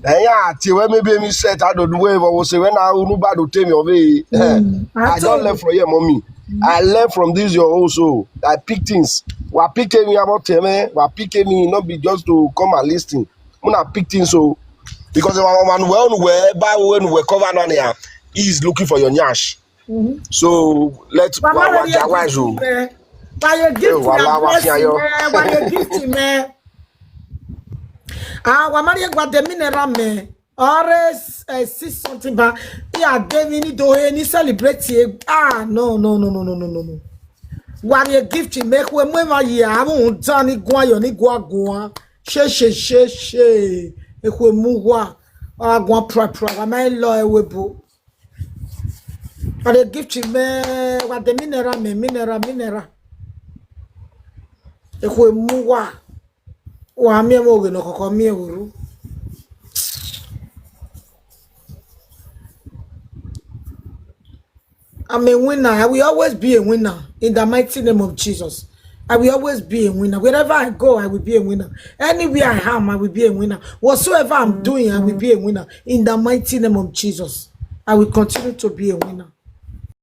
Ẹyan tie wẹ maybe emwi set a do do wẹ vbe ọvbo se wẹ na unu ba do te emwi ọvbehe. I just learn from here, mommy. I learn from this your own, so I pick things. Wa pick emwi abọ te mwẹ, wa pick emwi, not be just to come and listen. Una pick things, so because ọmwa ne uwẹ, ne uwẹ ba wẹ, ne uwẹ cover na nia, he is looking for your nyash. So let wa wa wa ja wise o. Wa ye gift wa la wa fian yọ. Wa ye gift mẹ. Ah, wa ma rhie gua de mineral mẹ. Always uh, see something ba. He a de mi ni do he ni celebrate e. Ah, no, no, no, no, no, no, no, no. Wa ye gift mẹ, khue mu emwa ye, a mu dan ni guan yọ, ni guan guan. She, she, she, she. Ekhue mu wa. A guan pra pra, wa ma lọ ẹwe bo. Wa ye gift mẹ, wa de mineral mẹ, mineral, mineral. Ekhue mu wa. Wa miẹn mwẹ oghe ne ọ khọkhọ miẹn vbe orhu. I'm a winner. I will always be a winner in the mighty name of Jesus. I will always be a winner. Wherever I go, I will be a winner. Anywhere I am, I will be a winner. Whatsoever I'm doing, I will be a winner. In the mighty name of Jesus, I will continue to be a winner.